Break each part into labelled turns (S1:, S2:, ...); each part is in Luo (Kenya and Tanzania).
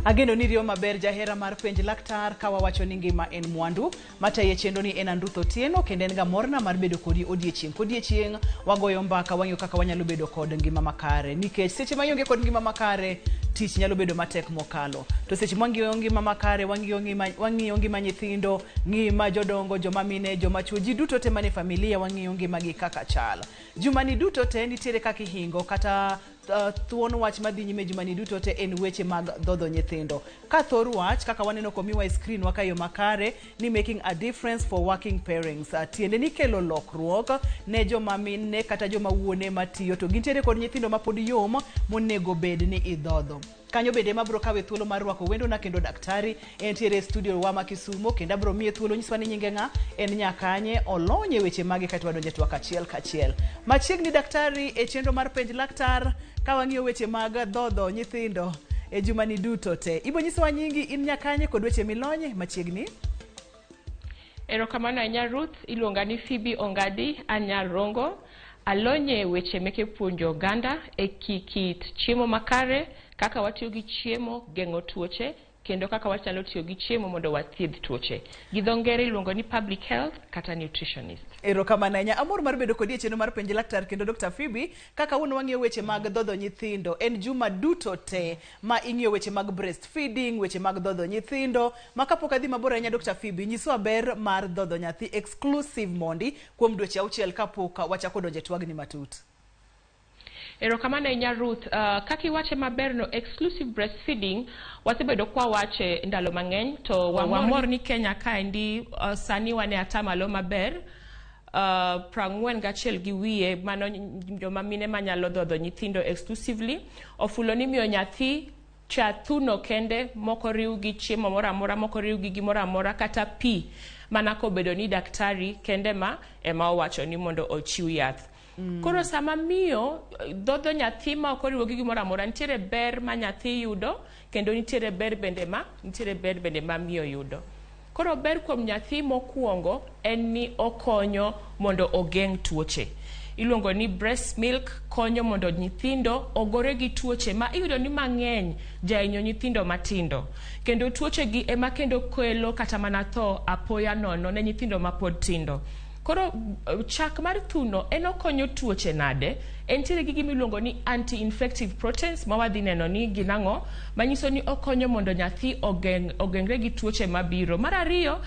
S1: Ageno ni riyo maber jahera mar Penj Laktar ka wawacho ni ngima en mwandu. Mataye chenro ni en Andruth Otieno kendo en ga morna mar bedo kodi odiechieng' kodiechieng'. Wagoyo mbaka wang'iyo kaka wanyalo bedo kod ngima makare nikech seche ma ionge kod ngima makare tich nyalo bedo matek mokalo. To seche ma wang'iyo ngima makare wang'iyo ngima, wang'iyo ngima nyithindo, ngima jodongo, joma mine, joma chuo, ji duto te manie familia wang'iyo ngimagi kaka chal. Jumani duto te nitiere kaka ihingo kata thuon wach madhi nyime jumani duto te en weche mag dhodho nyithindo. Ka thor wach kaka waneno komiwa e screen wa ka yo makare ni making a difference for working parents. Tiende ni kelo lokruok ne joma mine kata joma wuone matiyo to gintiere kod nyithindo mapod yom monego bed ni idhodho. Kanyo bende ema abiro kawe thuolo mar rwako wendona kendo daktari entiere e studio wa ma Kisumo kendo abiro miye thuolo nyiswa ni nyinge ng'a, en nyakanye, olony e weche mage kaeto wadonjo e twak achiel kachiel. Machiegni daktari e chenro mar Penj Laktar ka wang'iyo weche mag dhodho nyithindo e jumani duto te. Ibo nyisowa nyingi, in nyakanye kod weche milonye machiegni.
S2: Erokamano ahinya Ruth, iluonga ni Phoebe Ongadi, an nyar Rongo. Alony e weche meke puonjo oganda e kit chiemo makare, kaka watiyo gi chiemo geng'o tuoche, kendo kaka wanyalo tiyo gi chiemo mondo wathiedh tuoche. Gi dho ngere iluongo ni public health kata nutritionist.
S1: Erokamano ahinya. Amor mar bedo kodi e chenro mar Penj Laktar kendo Dr. Phoebe, kaka wuon wang'iyo weche mag dhodho nyithindo. En juma duto te ma ing'iyo weche mag breastfeeding, weche mag dhodho nyithindo. Ma kapok adhi mabor ahinya Dr. Phoebe, nyiswa ber mar dhodho nyathi exclusive mondi kuom dweche auchiel kapok wachako donjo e twagni matut.
S2: Erokamano ahinya Ruth. Kaka iwache maber no, exclusive breastfeeding wasebedo kwa wache ndalo mang'eny to wamor ni Kenya kaendi sani wan e atamalo maber 41 gi wiye mano joma mine manyalo dhodho nyithindo exclusively. Ofulo ni miyo nyathi cha thuno kende moko riw gi chiemo moro amora, moko riw gi gimoro amora kata pi, mana kobedo ni daktari kende ma ema owacho ni mondo ochiw yath. Koro sama miyo dhodho nyathi ma ok oriwo gi gimoro amora, nitiere ber ma nyathi yudo kendo nitiere ber bende ma nitiere ber bende ma miyo yudo. Koro ber kuom nyathi mokwongo en ni okonyo mondo ogeng' tuoche. Iluongo ni breast milk konyo mondo nyithindo ogore gi tuoche ma iyudo ni mang'eny jahinyo nyithindo matindo. Kendo tuoche gi ema kendo kelo kata mana tho apoya nono ne nyithindo mapod tindo. Koro chak mar thuno en okonyo tuoche nade? Entiere gi gima iluongo ni anti-infective proteins ma wadhi neno ni gin ang'o, manyiso ni okonyo mondo nyathi ogeng're gi tuoche mabiro. Mar ariyo,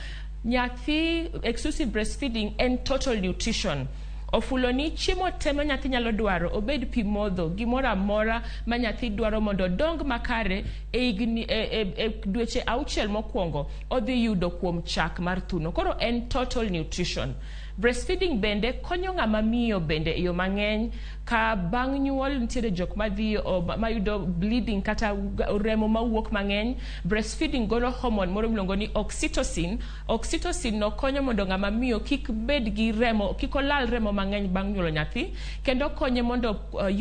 S2: nyathi exclusive breastfeeding en total nutrition. Ofulo ni chiemo te ma nyathi nyalo dwaro, obed pi modho, gimoro amora ma nyathi dwaro mondo odong makare e higni e dweche auchiel mokwongo odhi yudo kuom chak mar thuno. Koro en total nutrition. Breastfeeding bende konyo ng'ama miyo bende e yo mang'eny ka bang' nyuol nitiere jok madhi mayudo bleeding kata remo mawuok mang'eny. Breastfeeding golo hormone moro miluongo ni oxytocin. Oxytocin no konyo mondo ng'ama miyo kik bed gi remo, kik olal remo mang'eny bang' nyuolo nyathi, kendo konye mondo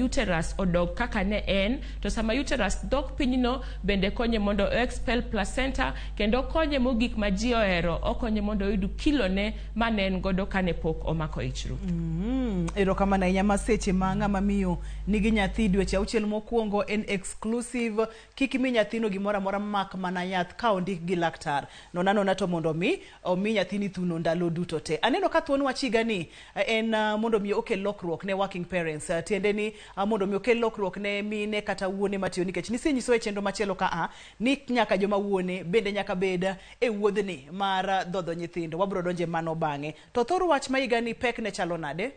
S2: uterus odog kaka ne en. To sama uterus dok piny no bende konye mondo expel placenta, kendo konye mogik ma ji ohero, okonye mondo oyud kilo ne mane en godo kane pok omako ich Ruth.
S1: Erokamano ahinya. Ma seche ma ng'ama miyo nigi nyathi dweche auchiel mokwongo en exclusive, kik imi nyathino gimoro amora mak mana yath ka ondik gi laktar. Nona nona to mondo mi omi nyathini thuno ndalo duto te. Aneno ka thuon wach higa ni en mondo mi okel lokruok ne working parents, tiende ni mondo mi okel lokruok ne mine kata wuone matiyo, nikech nisenyiso e chenro machielo ka a ni nyaka joma wuone bende nyaka bed e wuodhni mar dhodho nyithindo. Wabiro donje mano bang'e. To thor wach ma higa ni pek ne chalo nade?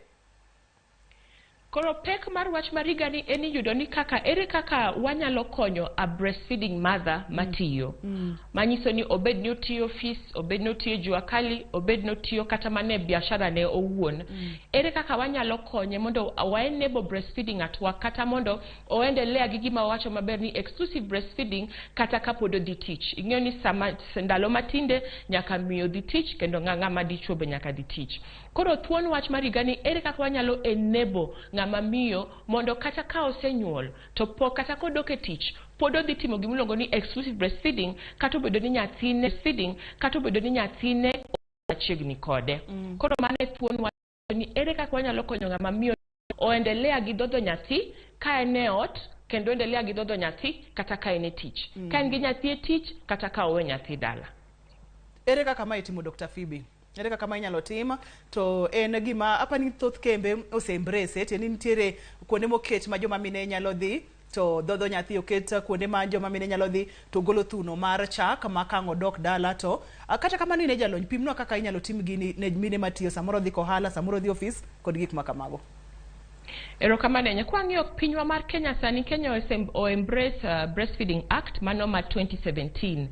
S2: Koro pek mar wach mar higa ni en iyudo ni kaka ere kaka wanyalo konyo a breastfeeding mother matiyo. Manyiso ni obed ni otiyo ofis, obed ni otiyo jua kali, obed ni otiyo kata mana e biashara ne owuon. Ere kaka wanyalo konye mondo wa enable breastfeeding at work, kata mondo oendelea gi gima wawacho maber ni exclusive breastfeeding kata kapod odhi tich. Ing'eyo ni sama ndalo matinde nyaka miyo dhi tich kendo ng'ama dichuo be nyaka dhi tich. Koro thuon wach mar higa ni ere kaka wanyalo enable ng'ama miyo mondo kata ka osenyuol to pok kata kodok e tich pod odhi timo gimiluongo ni exclusive breastfeeding kata obedo ni nyathine feeding kata obedo ni nyathine machiegni kode. Koro mano e thuon wach ni ere kaka wanyalo konyo ng'ama miyo oendelea gi dhodho nyathi ka en e ot Kendo endelea gi dhodho nyathi kata ka en e tich. Ka en gi nyathi e tich kata ka owe nyathi dala.
S1: Ere kaka ma itimo, Dr. Phoebe? Ere kaka ma inyalo tim? To en gima apani thoth kembe ose embrace, tiende ni nitiere kuonde moket ma joma mine nyalo dhi to dhodho nyathi, oket kuonde ma joma mine nyalo dhi to golo thuno mar chak ma ka ang' odok dala to kata kamano in e jalony, pimnwa kaka inyalo tim gini ne mine matiyo, samoro dhi kohala, samoro dhi ofis kod gik ma kamago.
S2: Erokamano ahinya. Kwang'iyo pinywa mar Kenya sani, Kenya o embrace Breastfeeding Act mano ma 2017.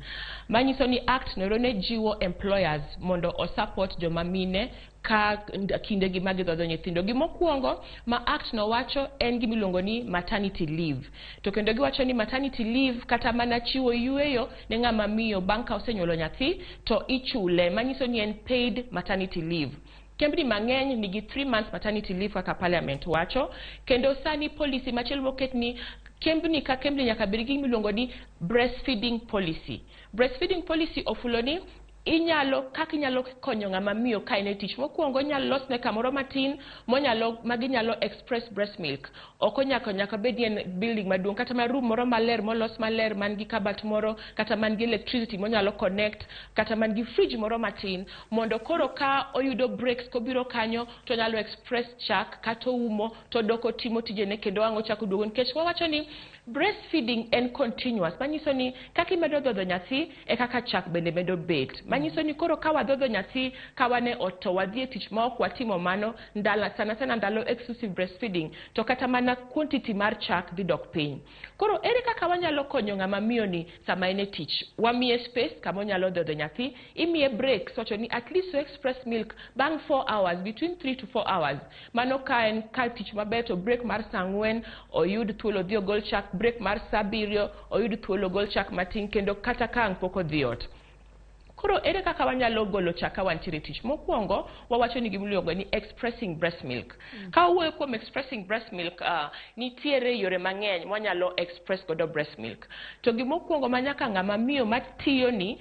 S2: Manyiso ni act no ne jiwo employers mondo o support joma mine ka kindegi ma gidhodho nyithindo. Gimokwongo ma act no wacho en gimiluongo ni maternity leave. To kendo giwacho ni maternity leave kata mana chiwo yueyo ne ng'ama miyo bang' ka osenyuolo nyathi to ichule, manyiso ni en paid maternity leave. Kembni mang'eny nigi 3 months maternity leave kaka parliament wacho, kendo sani policy machielo moket ni kembni ka kembni nyaka bed gi gimiluongo ni breastfeeding policy. Breastfeeding policy ofulo ni inyalo kaka inyalo konyo ng'ama miyo ka en e tich. Mokwongo inyalo losne kamoro matin monyalo maginyalo express breast milk. Ok onyaka nyaka bed ni en building maduong', kata mana room moro maler molos maler man gi kabat moro, kata man gi electricity monyalo connect, kata man gi fridge moro matin, mondo koro ka oyudo breaks kobiro kanyo to onyalo express chak kata oumo to odok otimo tijene kendo ang' ochako duogo, nikech wawacho ni breastfeeding en continuous, manyiso ni kaka imedo dhodho nyathi e kaka chak bende medo bet, manyiso ni koro ka wadhodho nyathi ka wan e ot to wadhi e tich ma ok watimo mano ndala sana sana ndalo exclusive breastfeeding, to kata mana quantity mar chak dhi dok piny. Koro ere kaka wanyalo konyo ng'ama miyo ni sama en e tich? Wamiye space kama onyalo dhodho nyathi, imiye breaks, wacho ni at least to express milk bang' 4 hours, between 3 to 4 hours. Mano ka en kar tich maber to break mar saa 4 oyud thuolo odhi ogol chak, break mar saa 7 oyud thuolo ogol chak matin, kendo kata ka ang' pok odhi ot. Koro ere kaka wanyalo golo chak ka wantiere e tich? Mokwongo wawacho ni gimiluongo ni expressing breast milk. Ka wawuoyo kuom expressing breast milk, nitiere yore mang'eny mwanyalo express godo breast milk. To gimokwongo ma nyaka ng'ama miyo matiyo ni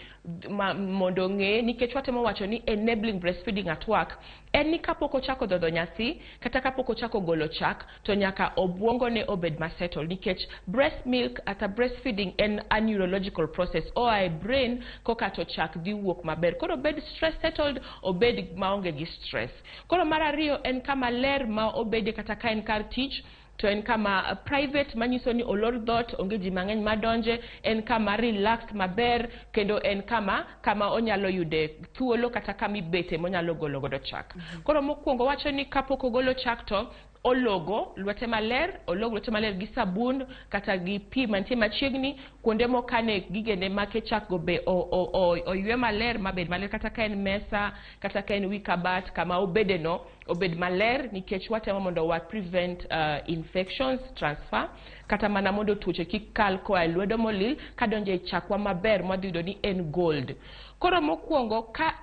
S2: ma, mondo ong'e, nikech watemo wacho ni enabling breastfeeding at work, en ni kapok ochako dhodho nyathi kata kapok ochako golo chak to nyaka obwongone obed ma settle, nikech breast milk ata breastfeeding en a neurological process oa e brain koka to chak dhi wuok maber. Koro obed stress settled, obed maonge gi stress. Koro mar ariyo en kama ler ma obede kata ka en kar tich to en kama private, manyiso ni olor dhot, onge ji mang'eny madonje, en kama relaxed maber, kendo en kama onyalo yude thuolo kata kama ibete monyalo golo godo chak. Koro mokwongo wacho ni kapok ogolo chak to ologo lwete maler, olog lwete maler gi sabun kata gi pi mantie machiegni, kuonde mokane gigene make chak go be oywe maler mabed maler, kata ka en mesa kata ka en wi kabat, kama obede no obed maler, nikech watemo mondo wa prevent infections transfer, kata mana mondo tuoche kik kal koa e lwedo molil kadonjo e chakwa maber mwadhi yudo ni en gold. Koro mokwongo ka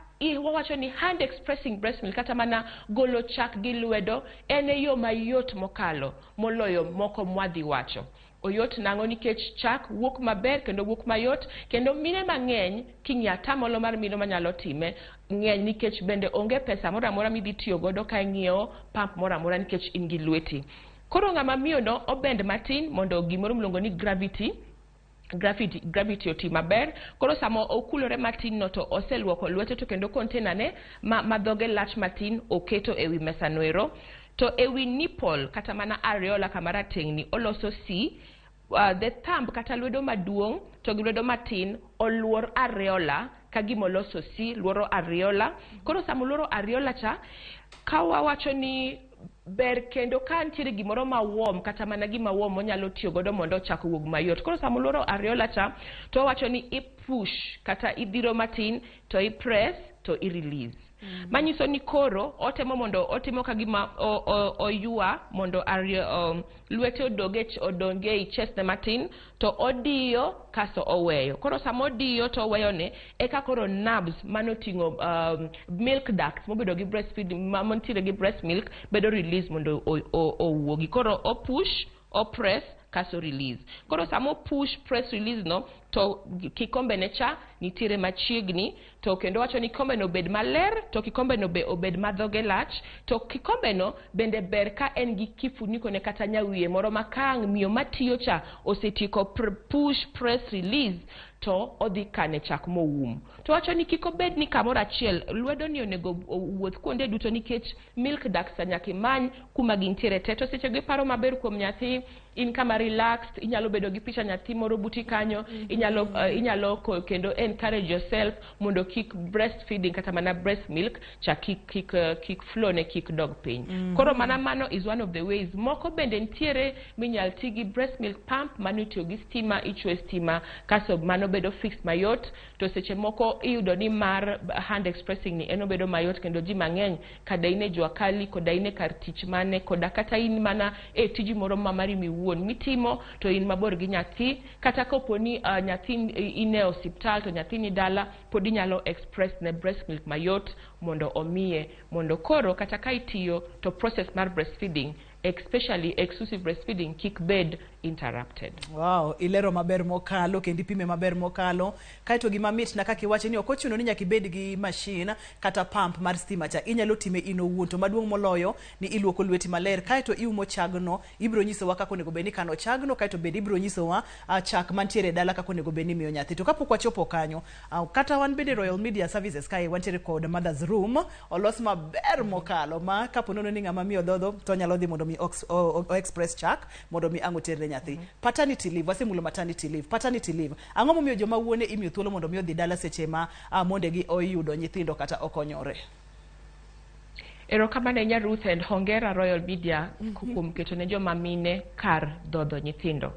S2: wawacho ni hand expressing breast milk kata mana golo chak gi lwedo en e yo mayot mokalo moloyo moko mwadhi wacho. Oyot nang'o? Nikech chak wuok maber kendo wuok mayot, kendo mine mang'eny king'iyo atamalo mar mine manyalo time ng'eny, nikech bende onge pesa moro amora midhi tiyo godo ka ing'iewo pump moro amora, nikech in gi lweti. Koro ng'ama miyo no obend matin mondo gimoro miluongo ni gravity oti maber. Koro sama okulore matin no to oseluoko lwete, to kendo container ne ma dhoge lach matin oketo ewi mesa noero, to ewi nipple kata mana areola kama rateng' ni oloso C, the thumb kata lwedo maduong' to gi lwedo matin oluor areola ka gima oloso C, luoro areola. Koro sama oluoro areola cha, ka wawacho ni ber kendo ka nitiere gimoro ma warm kata mana gima warm onyalo tiyo godo mondo ochak owuog mayot. Koro sama oluoro areola cha to wawacho ni i push kata idhiro matin to i press to i release. Manyiso ni koro otemo mondo otimo ka gima oywa mondo lwete odonge ei chest ne matin to odiyo kasto oweyo. Koro sama odiyo to oweyo ne eka koro nerves manoting'o milk ducts mobedo gi breastfeeding mantiere gi breast milk bedo release mondo owuogi. Koro o push, o press kasto release. Koro sama o push, press, release no to kikombe ne cha nitiere machiegni. To kendo wacho ni kikombe no obed maler, to kikombe no be obed ma dhoge lach, to kikombe no bende ber ka en gi kifuniko ne kata nyawiye moro ma ka ang' miyo matiyo cha osetieko push, press, release, to odhi kane chak moum. To wacho ni kik obed ni kamoro achiel, lwedo ni onego owuoth kuonde duto nikech milk ducts nyaka imany kuma gintiere te. To seche go iparo maber kuom nyathi, in kama relaxed, inyalo bedo gi picha nyathi moro buti kanyo, inyalo kendo encourage yourself mondo kik breastfeeding kata mana breast milk cha kik flow ne kik dog piny. Koro mana mano is one of the ways. Moko bende nitiere minyal ti gi breast milk pump, mano itiyo gi stima, ichwe stima, kasto mano bedo fixed mayot. To seche moko iyudo ni mar hand expressing ni en obedo mayot, kendo ji mang'eny kada in e jua kali, koda in e kar tich mane, koda kata in mana e tiji moro ma mari miwuon mitimo, to in mabor gi nyathi, kata kapo ni nyathi in e osiptal to nyathi ni dala, pod inyalo express ne breast milk mayot mondo omiye, mondo koro kata ka itiyo to process mar breastfeeding, especially exclusive breastfeeding, kik bed interrupted.
S1: Wow, ilero maber mokalo kendo ipime maber mokalo. Kaeto gima mit na kaka iwacho ni ok ochuno ni nyaka ibed gi machine kata pump mar stima cha. Inyalo time in owuon, to maduong' moloyo ni iluoko lweti maler kaeto iumo chagno, ibiro nyisowa kaka onego bed ni ikano chagno, kaeto bende ibiro nyisowa chak mantiere e dala kaka onego bed ni imiyo nyathi. To kapok wachopo kanyo, kata wan bende Royal Media Services kae wantiere kod Mother's Room olos maber mokalo ma kapo nono ni ng'ama miyo dhodho to onyalo dhi mondo mi o express chak mondo mi ang' oter ne nyathi. Paternity leave, wasemulo maternity leave. Paternity leave. Ang'o momiyo joma wuone imiyo thuolo mondo mi odhi dala seche ma mondegi oyudo nyithindo kata okonyore?
S2: Erokamano ahinya, Ruth, and hongera Royal Media kuom keto ne joma mine kar dhodho nyithindo.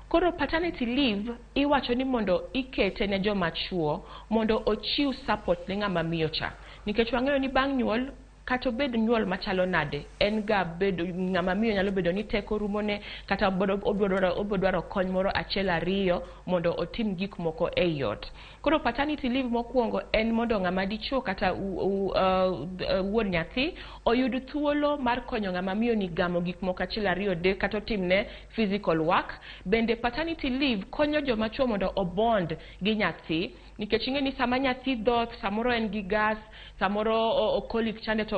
S2: Koro paternity leave iwacho ni mondo ikete ne joma chuo mondo ochiw support ne ng'ama miyo cha. Nikech wang'eyo ni bang' nyuol, kata obed nyuol machalo nade, en ga bedo ng'ama miyo nyalo bedo ni teko rumone, kata obiro dwaro kony moro achiel ariyo mondo otim gik moko ei ot. Koro paternity leave mokwongo en mondo ng'ama dichuo kata wuon nyathi oyud thuolo mar konyo ng'ama miyo ni gamo gik moko achiel, ariyo, adek, kata otimne physical work. Bende paternity leave konyo joma chuo mondo obond gi nyathi, nikech ing'e ni sama nyathi dhoth, samoro en gi gas, samoro colic chande, to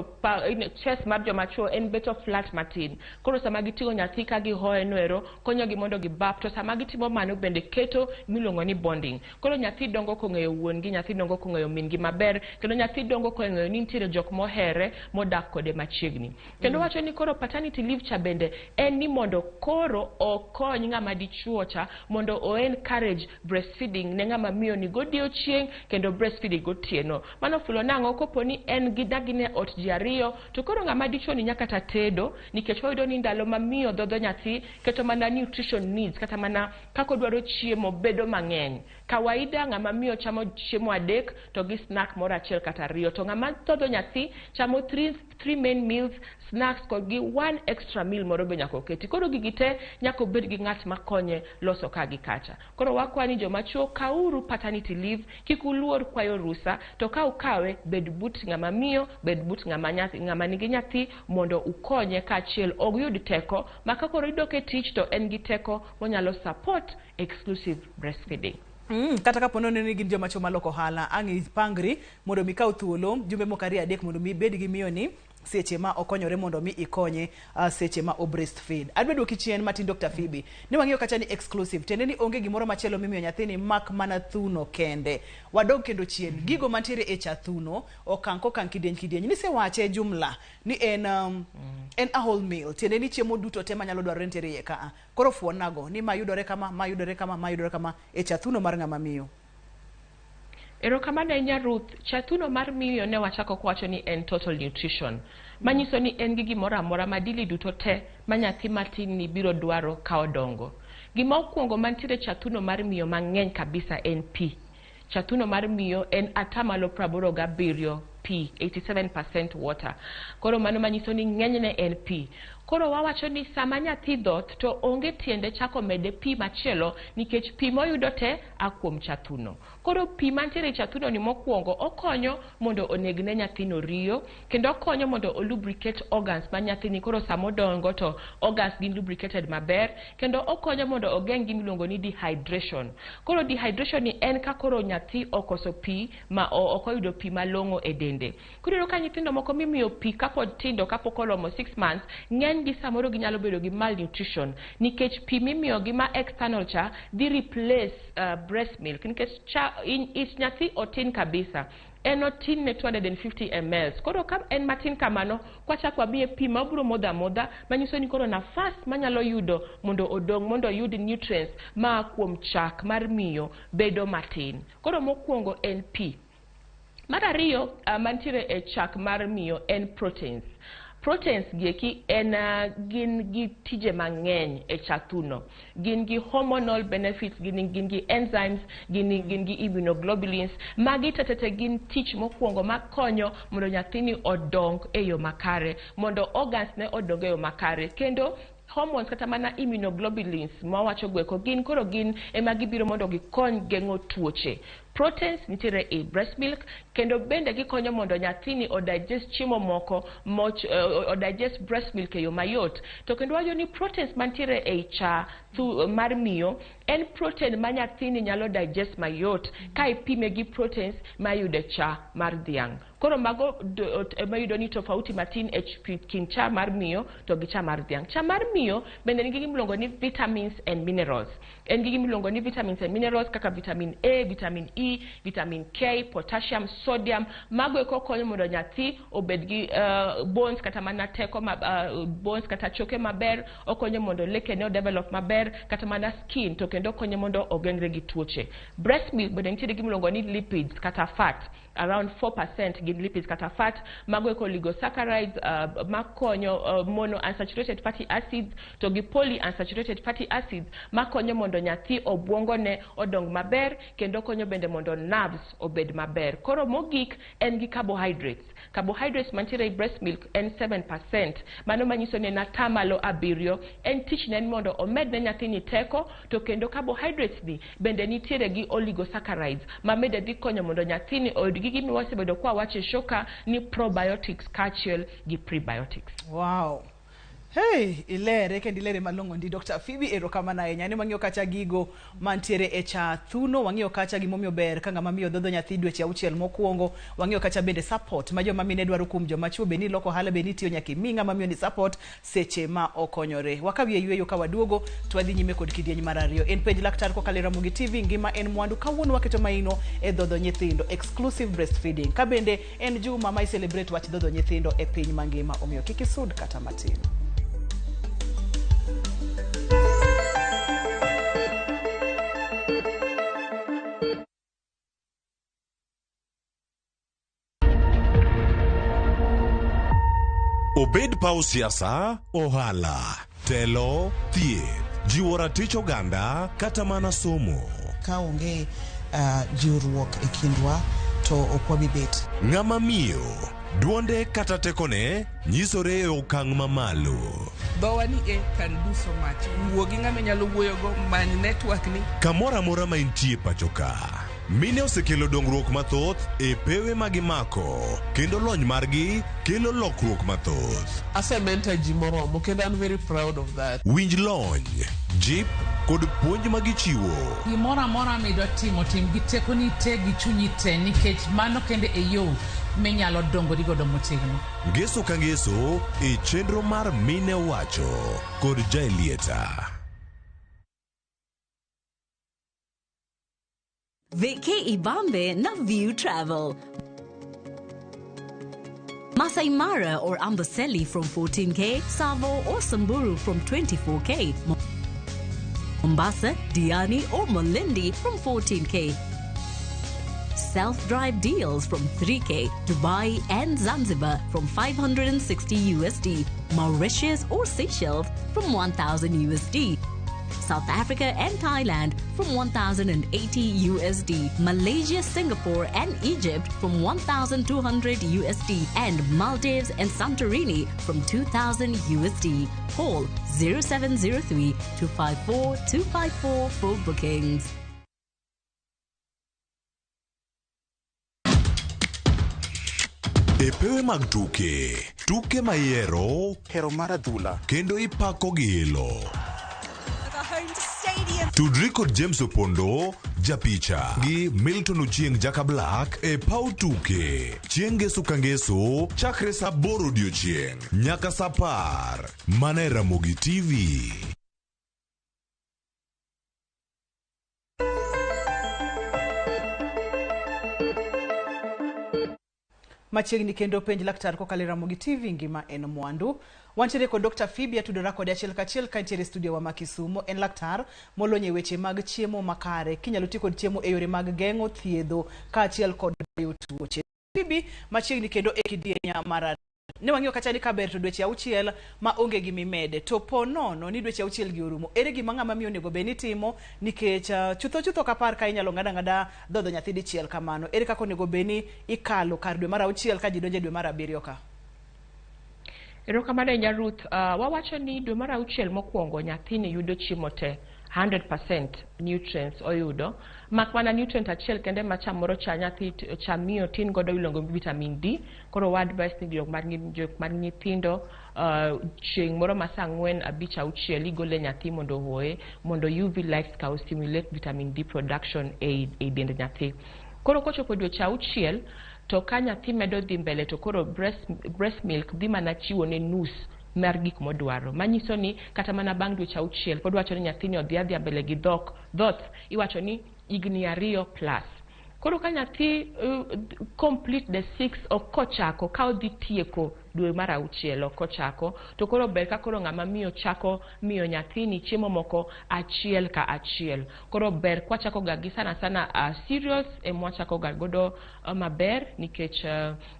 S2: chest mar joma chuo en beto flat matin. Koro sama giting'o nyathi ka gihoye noero, konyogi mondo gibap. To sama gitimo mano bende keto miluongo ni bonding. Koro nyathi dongo kong'eyo wuon gi, nyathi dongo kong'eyo min gi maber, kendo nyathi dongo kong'eyo ni nitiere jok mohere modak kode machiegni. Kendo wacho ni koro paternity leave cha bende en ni mondo koro okony ng'ama dichuo cha mondo o encourage breastfeeding ne ng'ama miyo ni godiochieng' kendo breastfeeding gotieno. Mano fulo nang'o? Kopo ni en gi dagine ot ji ariyo, to koro ng'ama dichuo ni nyaka ta tedo, nikech wayudo ni ndalo ma miyo dhodho nyathi, keto mana nutrition needs kata mana kaka odwaro chiemo bedo mang'eny. Kawaida ng'ama miyo chamo chiemo adek to gi snack moro achiel kata ariyo, to ng'ama dhodho nyathi chamo three main meals, snacks kod gi one extra meal moro be nyaka oketi. Koro gigi te nyaka obed gi ng'at makonye loso ka gi kacha. Koro wakwa ni joma chuo, kauru paternity leave, kik uluor kwayo rusa, to ka ukawe, bed but ng'ama miyo, bed but ng'ama nyathi, ng'ama nigi nyathi, mondo ukonye kaachiel oyud teko ma ka koro idok e tich to en gi teko monyalo support exclusive breastfeeding.
S1: Kata kapo nono ni gin joma chuo maloko ohala, ang' ipangri mondo mi ikaw thuolo jumbe moko ariyo, adek mondo mi ibed gi miyo ni seche ma okonyore, mondo mi ikonye seche ma o breastfeed. Adwa duoki chien matin, Dr. Phoebe. Ne wang'iyo kacha ni exclusive, tiende ni onge gimoro machielo mimiyo nyathini mak mana thuno kende. Wadog kendo chien. Gigo mantiere e cha thuno, okang' kokang', kidieny kidieny. Nisewache jumla ni en a whole meal. Tiende ni chiemo duto te manyalo dwarore nitiere iye ka. Koro fuonago ni ma yudore kama, ma yudore kama, ma yudore kama e cha thuno mar ng'ama miyo.
S2: Erokamano ahinya, Ruth. Chathuno mar miyo ne wachako kwacho ni en total nutrition. Manyiso ni en gi gimoro amora madili duto te ma nyathi matin ni biro dwaro ka odongo. Gima okuongo mantiere chathuno mar miyo mang'eny kabisa en pi. Chathuno mar miyo en 87% pi, 87% water. Koro mano manyiso ni ng'enyne en pi. Koro wawacho ni sama nyathi dhoth to onge tiende chako mede pi machielo nikech pi moyudo te a kuom cha thuno. Koro pi mantiere e cha thuno ni mokwongo okonyo mondo oneg ne nyathino riyo kendo okonyo mondo o lubricate organs ma nyathini koro sama odongo to organs gin lubricated maber kendo okonyo mondo ogeng' gima iluongo ni dehydration. Koro dehydration ni en ka koro nyathi okoso pi ma ok oyudo pi malong'o e dende. Koro iyudo ka nyithindo moko mimiyo pi kapod tindo kapok oromo 6 months, ng'eny gi samoro ginyalo bedo gi malnutrition nikech pi mimiyogi ma external cha dhi replace breast milk nikech cha ich nyathi otin kabisa. En otin ne 250 mls. Koro ka en matin kamano, kwachak wamiye pi ma obiro modho amodha, manyiso ni koro nafas manyalo yudo mondo odong mondo oyud nutrients maa kuom chak mar miyo bedo matin. Koro mokwongo en pi. Mar ariyo mantiere e chak mar miyo en proteins. Proteins gieki en gin gi tije mang'eny e cha thuno. Gin gi hormonal benefits, gin gi enzymes, gin gi immunoglobulins. Magi tetete gin tich mokwongo makonyo mondo nyathini odong e yo makare, mondo organs ne odong e yo makare. Kendo hormones kata mana immunoglobulins mawacho goeko gin koro gin ema gibiro mondo gikony geng'o tuoche. Proteins nitiere e breast milk kendo bende gikonyo mondo nyathini o digest chiemo moko moch, o digest breast milk e yo mayot. To kendo wacho ni proteins mantiere ei cha mar miyo en protein ma nyathini nyalo digest mayot ka ipime gi proteins mayudo e cha mar dhiang'. Koro mago ema iyudo ni tofauti matin e kind cha mar miyo to gi cha mar dhiang'. Cha mar miyo bende nigi gima iluongo ni vitamins and minerals. En gi gima iluongo ni vitamins and minerals kaka vitamin A, vitamin E, vitamin K, potassium, sodium. Mago eko konyo mondo nyathi obed gi bones kata mana teko ma, bones kata choke maber, okonyo mondo lekene o develop maber, kata mana skin to kendo okonyo mondo ogeng're gi tuoche. Breast milk bende nitiere gima iluongo ni lipids kata fat. Around 4% gin lipids kata fat, mago eko oligosaccharides makonyo monounsaturated fatty acids to gi polyunsaturated fatty acids makonyo mondo nyathi obuongone odong maber kendo konyo bende mondo nerves obed maber. Koro mogik en gi carbohydrates. Carbohydrates mantiere e breast milk en 7%. Mano manyiso ni en atamalo 7. En tich ne en mondo omed ne nyathini teko to kendo carbohydrates ni bende nitiere gi oligosaccharides ma bende dhi konyo mondo nyathini oyud gi gima wasebedo kwa wacho e show ka ni probiotics kaachiel gi prebiotics.
S1: Wow. Hey, ilere kendo ilere malong'o ndi Dr. Phoebe, erokamano ahinya. Ne wang'iyo kacha gigo mantiere e cha thuno, wang'iyo kacha gimomiyo ber ka ng'ama miyo dhodho nyathi dweche 6 mokwongo, wang'iyo kacha bende support ma joma mine dwaro kuom joma chuo, bed ni iloko ohala, bed ni itiyo nyaka imi ng'ama miyo ni support seche ma okonyore. Wakawie yweyo ka waduogo to wadhi nyime kod kidieny mar ariyo. En Penj Laktar kokalo e Ramogi TV, ngima en mwandu. Kawuono waketo maino e dhodho nyithindo, exclusive breastfeeding. Ka bende en juma ma i celebrate wach dhodho nyithindo e piny mangima, omiyo kik isud kata matin.
S3: Obed paw siasa, ohala, telo, thieth, jiwo ratich oganda kata mana somo.
S4: Ka onge jiwruok e kindwa to ok wabi bet.
S3: Ng'ama miyo, duonde kata tekone nyisore e okang' mamalo.
S5: Dhowa ni e can do so much. Wuo gi ng'ama inyalo wuoyogo, many network ni.
S3: Kamoro amora ma intie pacho ka, mine osekelo dongruok mathoth e pewe ma gimako kendo lony margi kelo lokruok mathoth.
S5: Ase mentor ji moromo kendo an very proud of that.
S3: Winj lony, jip kod puonj ma gichiwo.
S6: Gimoro amora midwa timo, tim gi tekoni te gi chunyi te, nikech mano kende e yo minyalo dongori godo motegno.
S3: Ngeso ka ngeso e chenro mar Mine Owacho kod Jaelieta.
S7: Vacay Ibambe na View Travel. Masai Mara or Amboseli from 14K, Tsavo or Samburu from 24K, Mombasa, Diani or Malindi from 14K. Self-drive deals from 3K, Dubai and Zanzibar from 560 USD, Mauritius or Seychelles from 1000 USD. South Africa and Thailand from 1,080 USD, Malaysia, Singapore and Egypt from 1,200 USD, and Maldives and Santorini from 2,000 USD. Call 0703 254 254 for bookings.
S3: E pewe mag tuke, tuke mayiero
S8: hero mar adhula
S3: kendo ipako gi ilo. Tudri kod James Opondo, japicha gi Milton Ochieng Jaka Black e paw tuke. Chieng' ngeso ka ngeso chakre saa aboro odiochieng' nyaka saa apar. Mana e Ramogi TV.
S1: Machiegni kendo penj laktar kokalo e Ramogi TV ngima en mwandu. Wantiere kod Dr. Phoebe atudora kode achiel kachiel ka entiere e studio wa ma Kisumo. En laktar molony e weche mag chiemo makare. Kinyalo ti kod chiemo e yore mag geng'o, thiedho kaachiel kod gayo tuoche. Phoebe machiegni kendo e kidieny mar ne wang'iyo kacha ni kaber to dweche auchiel ma onge gimimede to po nono ni dweche auchiel gi orumo ere gima ng'ama miyo onego bed ni timo nikech chutho chutho kapar ka inyalo ng'ad ang'ada dhodho nyathi dichiel kamano ere kaka onego bed ni ikalo kar dwe mar auchiel ka ji donjo e dwe mar abiriyo ka?
S2: Erokamano ahinya Ruth. Wawacho ni dwe mar auchiel mokwongo nyathini yudo chiemo te 100% nutrients oyudo mak mana nutrient achiel kende ma samoro cha nyathi cha miyo tin godo iluongo ni vitamin D. Koro wa advice ni jok man nyithindo chieng' moro ma saa ang'wen abich auchiel igole nyathi mondo ohoye mondo UV lights ka stimulate vitamin D production e dend nyathi. Koro kochopo dweche auchiel to ka nyathi medo dhi mbele to koro breast milk dhi mana chiwo ne nus mar gik modwaro manyiso ni kata mana bang' dweche auchiel pod wacho ni nyathini odhi adhiya mbele gi dhoth iwacho ni higni 2 plus. Koro ka nyathi complete the 6 ok kochako ka odhi tieko dwe mar auchiel ok kochako to koro ber ka koro ng'ama miyo chako miyo nyathini chiemo moko achiel ka achiel. Koro ber kwachako ga gi sana sana cereals emwachako ga godo maber nikech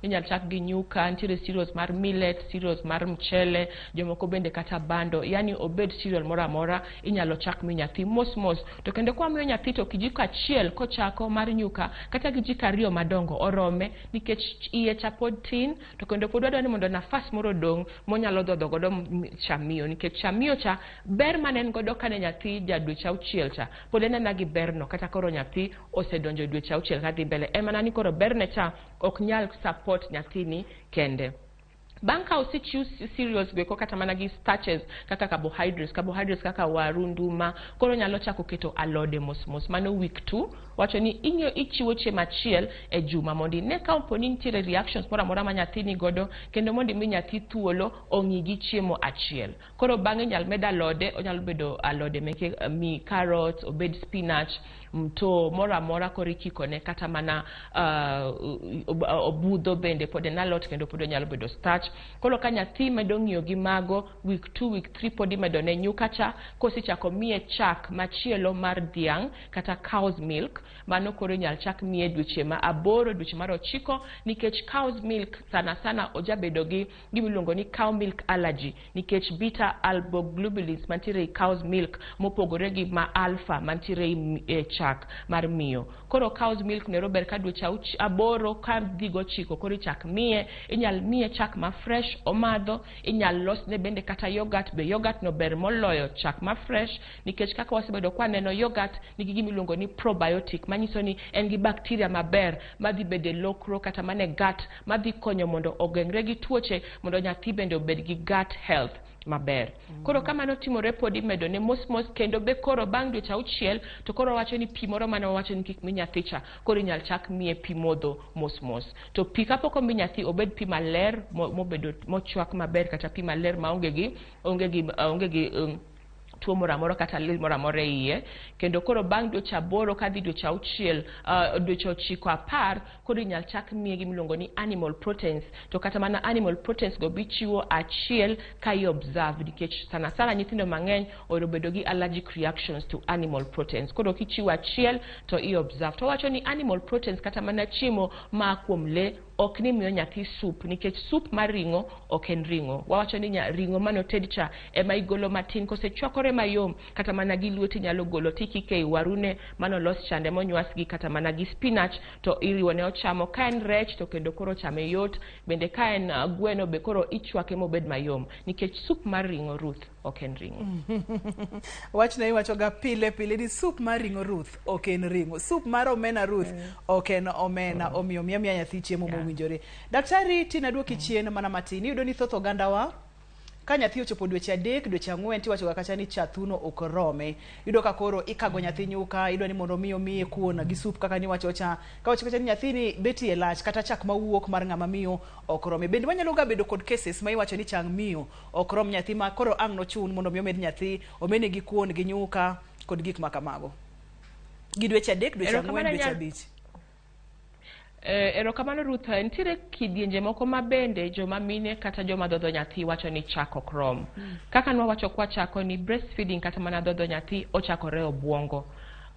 S2: inyal chak gi nyuka, nitiere cereals mar millet, cereals mar mchele, jomoko bende kata bando, yani obed cereal moro amora inyalo chak mi nyathi mos mos. To kendo kwa miyo nyathi to kijiko achiel kochako mar nyuka kata kijiko 2 madongo orome nikech iye cha pod tin to kendo pod wadwaro ni mondo nafas moro odong' monyalo dhodho godo cha miyo nikech cha miyo cha ber mane en godo kane nyathi ja dweche auchiel cha pod en ena gi berno kata koro nyathi osedonjo dweche auchiel kadhi mbele en mana ni koro berne cha ok nyal support nyathini kende. Bang' ka osechiw cereals go kata mana gi starches kaka carbohydrates kaka waru, nduma, koro nyalo chako keto alode mos mos. Mano week 2 wacho ni ing'iyo ichiwo chiemo achiel e juma mondo ine ka opo ni nitiere reactions moro amora ma nyathi ni godo kendo mondo imi nyathi thuolo ong'i gi chiemo achiel. Koro bang'e inyal med alode, onyalo bedo alode meke mi carrots, obed spinach, mto moro amora koro ikikone kata mana obudho bende pod en alot kendo pod onyalo bedo starch. Koro ka nyathi medo ng'iyo gi mago week 2 week 3 pod imedo ne nyuka cha kosechako miye chak machielo mar dhiang' kata cow's milk mano koro inyal chak miye dweche ma 8 dweche mar 9 nikech cow's milk sana sana ojabedo gi gimiluongo ni cow milk allergy nikech beta alboglobulins mantiere e cow's milk mopogore gi ma alpha mantiere e chak mar miyo. Koro cow's milk nero ber ka dweche 8 ka dhi 9 koro ichak miye, inyal miye chak ma fresh omadho, inyal losne bende kata yogurt be yogurt no ber moloyo chak ma fresh nikech kaka wasebedo kwa neno yogurt nigi gimiluongo ni probiotic manyiso ni en gi bacteria maber madhi bede lokro kata mane gut madhi konyo mondo ogeng're gi tuoche mondo nyathi bende obed gi gut health maber. Koro kamano timore pod imedo ne mos mos kendo be koro bang' dweche auchiel to koro wacho ni pi moro mane wawacho ni kik mi nyathi cha koro inyal chak miye pi modho mos mos. To pi kapok omi nyathi obed pi maler mobedo mochwak maber kata pi maler maonge gi tuo moro amora kata lil moro amora e iye. Kendo koro bang' dweche 8 kadhi dweche auchiel dweche 9 10 koro inyal chak miye gimiluongo ni animal proteins. To kata mana animal proteins go bichiwo achiel ka i observe nikech sana sana nyithindo mang'eny ohero bedo gi allergic reactions to animal proteins. Koro kichiwo achiel to i observe. To wacho ni animal proteins kata mana chiemo ma kuom le Ok ni miyo nyathi soup, nikech soup mar ring'o ok en ring'o. Wawacho ni ring'o manoted cha ema igolo matin, kosechwakore mayom, kata mana gi lweti nyalo golo, tikike i warune manolos chande monywas gi kata mana gi spinach, to iriwone ochamo. Ka en rech to kendo koro chame yot. Bende ka en gweno be koro ichwake mobed mayom, nikech soup mar ring'o, Ruth, ok en ring'o.
S1: Wachna iwachoga pile pile ni soup mar ring'o, Ruth, ok en ring'o. Soup mar omena, Ruth, ok en omena. Omiyo miya miya nyathi chiemo mowinjore. Daktari Tina, duoki chien mana matin. Iyudo ni thoth ogandawa, ka nyathi ochopo dweche 3, dweche 4, tiwachoga kacha ni cha thuno ok rome. Iyudo ka koro ikago nyathi nyuka, idwa ni mondo mi omiye kuon gi soup kaka niwacho cha. Kawacho kacha ni nyathini bet iye lach, kata chak mawuok mar ng'ama miyo ok rome. Bende wanyalo ga bedo kod cases ma iwacho ni chang miyo ok rom nyathi, ma koro ang' nochun mondo mi omed nyathi, omedne gi kuon gi nyuka kod gik ma kamago. Gi dweche 3, dweche 4,
S2: Erokamano.
S1: dweche 5.
S2: Erokamano, Ruth. Nitiere kidienje moko ma bende joma mine kata joma dhodho nyathi wacho ni chak ok rom. Kaka nwawacho kwachako ni breastfeeding kata mana dhodho nyathi ochakore obuongo.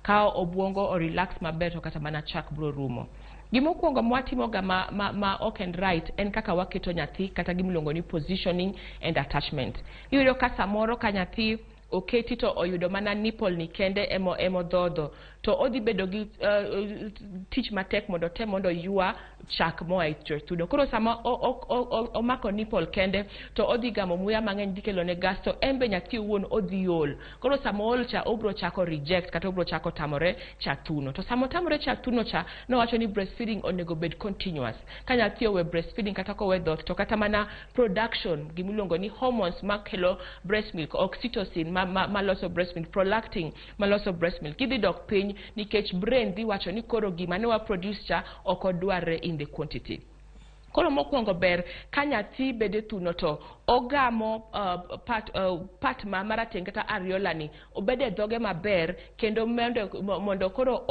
S2: Ka obuongo o relax maber, to kata mana chak bro rumo. Gimokwongo mwatimoga ma ok en right en kaka waketo nyathi, kata gimiluongo ni positioning and attachment. Iyudo ka samoro ka nyathi oketi to oyudo mana nipple ni kende emo dhodho, to odhi bedo gi tich matek mondo otem mondo oywa chak moa e thuno. Koro sama omako nipple kende, to odhi gamo muya mang'eny, dhi kelone gas, to en be nyathi owuon odhi ol. Koro sama ool cha, obro chako reject kata obro chako tamore cha thuno. To sama otamore cha thuno cha, nowacho ni breastfeeding onego bed continuous. Ka nyathi owe breastfeeding kata kowe dhoth, to kata mana production gimiluongo ni hormones makelo breast milk, oxytocin maloso breast milk, prolactin maloso breast milk, gidhi dok piny, nikech brain dhi wacho ni koro gima ne wa produce cha ok odwarre in the quantity. Koro mokwongo, ber ka nyathi bede thuno to ogamo part ma marateng' kata areola ni obed e dhoge maber, kendo mondo koro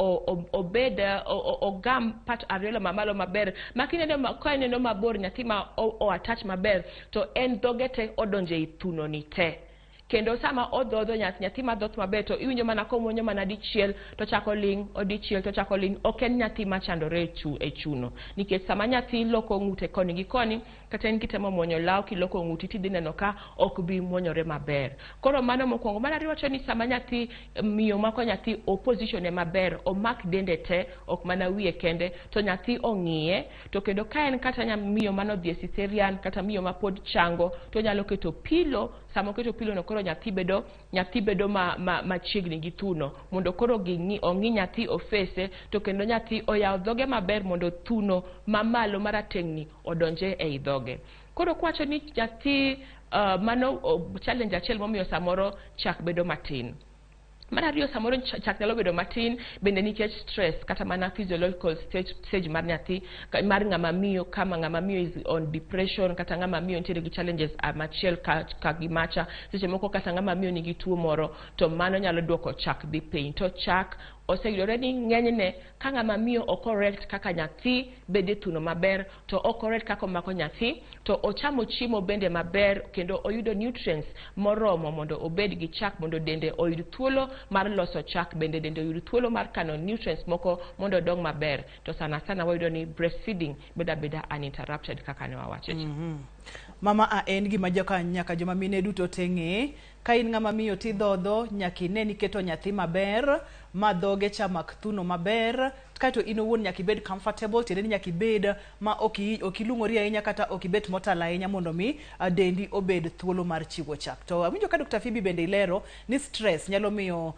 S2: obed ogam part areola mamalo maber, ma kineno ka ineno mabor nyathi ma o attach maber, to en dhoge te odonjo ei thuno ni te. Kendo sama odhodho nyathi, nyathi madhoth maber, to iwinjo mana komuonyo mana dichiel to chako ling', odichiel to chako ling'. Ok en nyathi machandore e chuno, nikech sama nyathi loko ng'ute koni gi koni, kata in kitemo muonyo law kiloko ng'uti, tidhi neno ka ok bi muonyore maber. Koro mano mokwongo. Mar ariyo, wacho ni sama nyathi miyo mako nyathi, o position e maber, omak dende te, ok mana wiye kende, to nyathi ong'iye. To kendo ka en kata miyo manodhi e cesarean kata miyo mapod chango, to onyalo keto pillow. Sama oketo pillow no, koro nyathi bedo ma machiegni gi thuno, mondo koro ging'i, ong'i nyathi, ofese, to kendo nyathi oyaw dhoge maber mondo thuno mamalo marateng'ni odonje ei dhoge. Koro kwacho ni nyathi mano challenge achiel momiyo samoro chak bedo matin. Mar ariyo, samoro chak nyalo bedo matin bende nikech stress kata mana physiological stage mar nyathi, mar ng'ama miyo. Kama ng'ama miyo is on depression, kata ng'ama miyo nitiere gi challenges machiel ka gi macha, seche moko kata ng'ama miyo nigi tuo moro, to mano nyalo duoko chak dhi piny. To chak oseyudore ni ng'enyne ka ng'ama miyo ok correct kaka nyathi bede thuno maber, to ok correct kaka omako nyathi, to ochamo chiemo bende maber, kendo oyudo nutrients moromo mondo obed gi chak, mondo dende oyud thuolo mar loso chak, bende dende oyud thuolo mar kano nutrients moko mondo odong maber, to sana sana wayudo ni breastfeeding bedo abeda uninterrupted kaka ne wawacho cha.
S1: Mama a en gima joka nyaka joma mine duto te ng'e. Ka in ng'ama miyo tidhodho, nyaka ine ni iketo nyathi maber ma dhoge cha mak thuno maber, kaeto in owuon nyaka ibed comfortable, tiende ni nyaka ibed ma ok ilung'ori ahinya kata ok ibet motal ahinya, mondo mi dendi obed thuolo mar chiwo chak. To awinjo ka Dr. Phoebe bende ilero ni stress nyalo miyo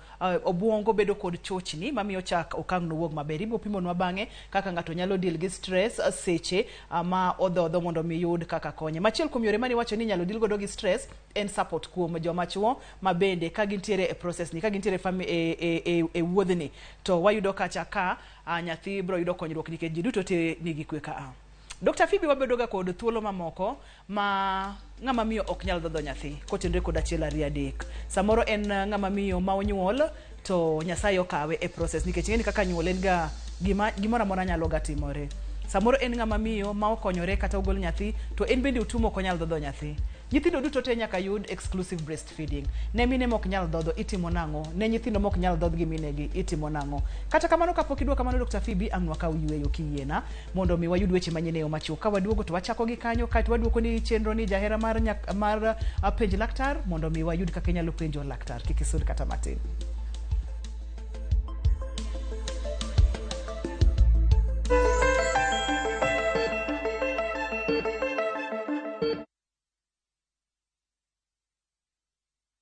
S1: obuongo bedo kod chochni mamiyo chak ok ang' nowuog maber. Ibiro pimonwa bang'e kaka ng'ato nyalo deal gi stress seche ma odhodho mondo mi yud kaka konye. Machiel kuom yore mane iwacho ni inyalo deal godo gi stress en support kuom joma chuo, ma bende ka gintiere e process ni, ka gintiere e wuodhni, to wayudo kacha ka nyathi biro yudo konyruok, nikech ji duto te nigi kwe ka a. Dr. Phoebe, wabedo ga kod thuolo mamoko ma ng'ama miyo ok nyal dhodho nyathi kotenore kod achiel, ariyo, adek. Samoro en ng'ama miyo ma onyuol to Nyasaye okawe e process, nikech ing'eni kaka nyuol en ga gima gimoro amora nyalo ga timore. Samoro en ng'ama miyo ma okonyore kata ogol nyathi, to en bende otuo, ok onyal dhodho nyathi. Nyithindo duto te nyaka yud exclusive breastfeeding. Ne mine mok nyal dhodho itimo nang'o? Ne nyithindo mok nyal dhodh gi minegi itimo nang'o? Kata kamano kapok idwoko kamano Dr. Phoebe ang' wakaw yueyo kiyiena mondo mi wayud weche manyien e yo machuok. Ka waduogo to wachako gi kanyo kaeto waduoko ni chenro ni jahera mar, nyak, mar penj laktar mondo mi wayud kaka inyalo penjo laktar. Kik isud kata matin.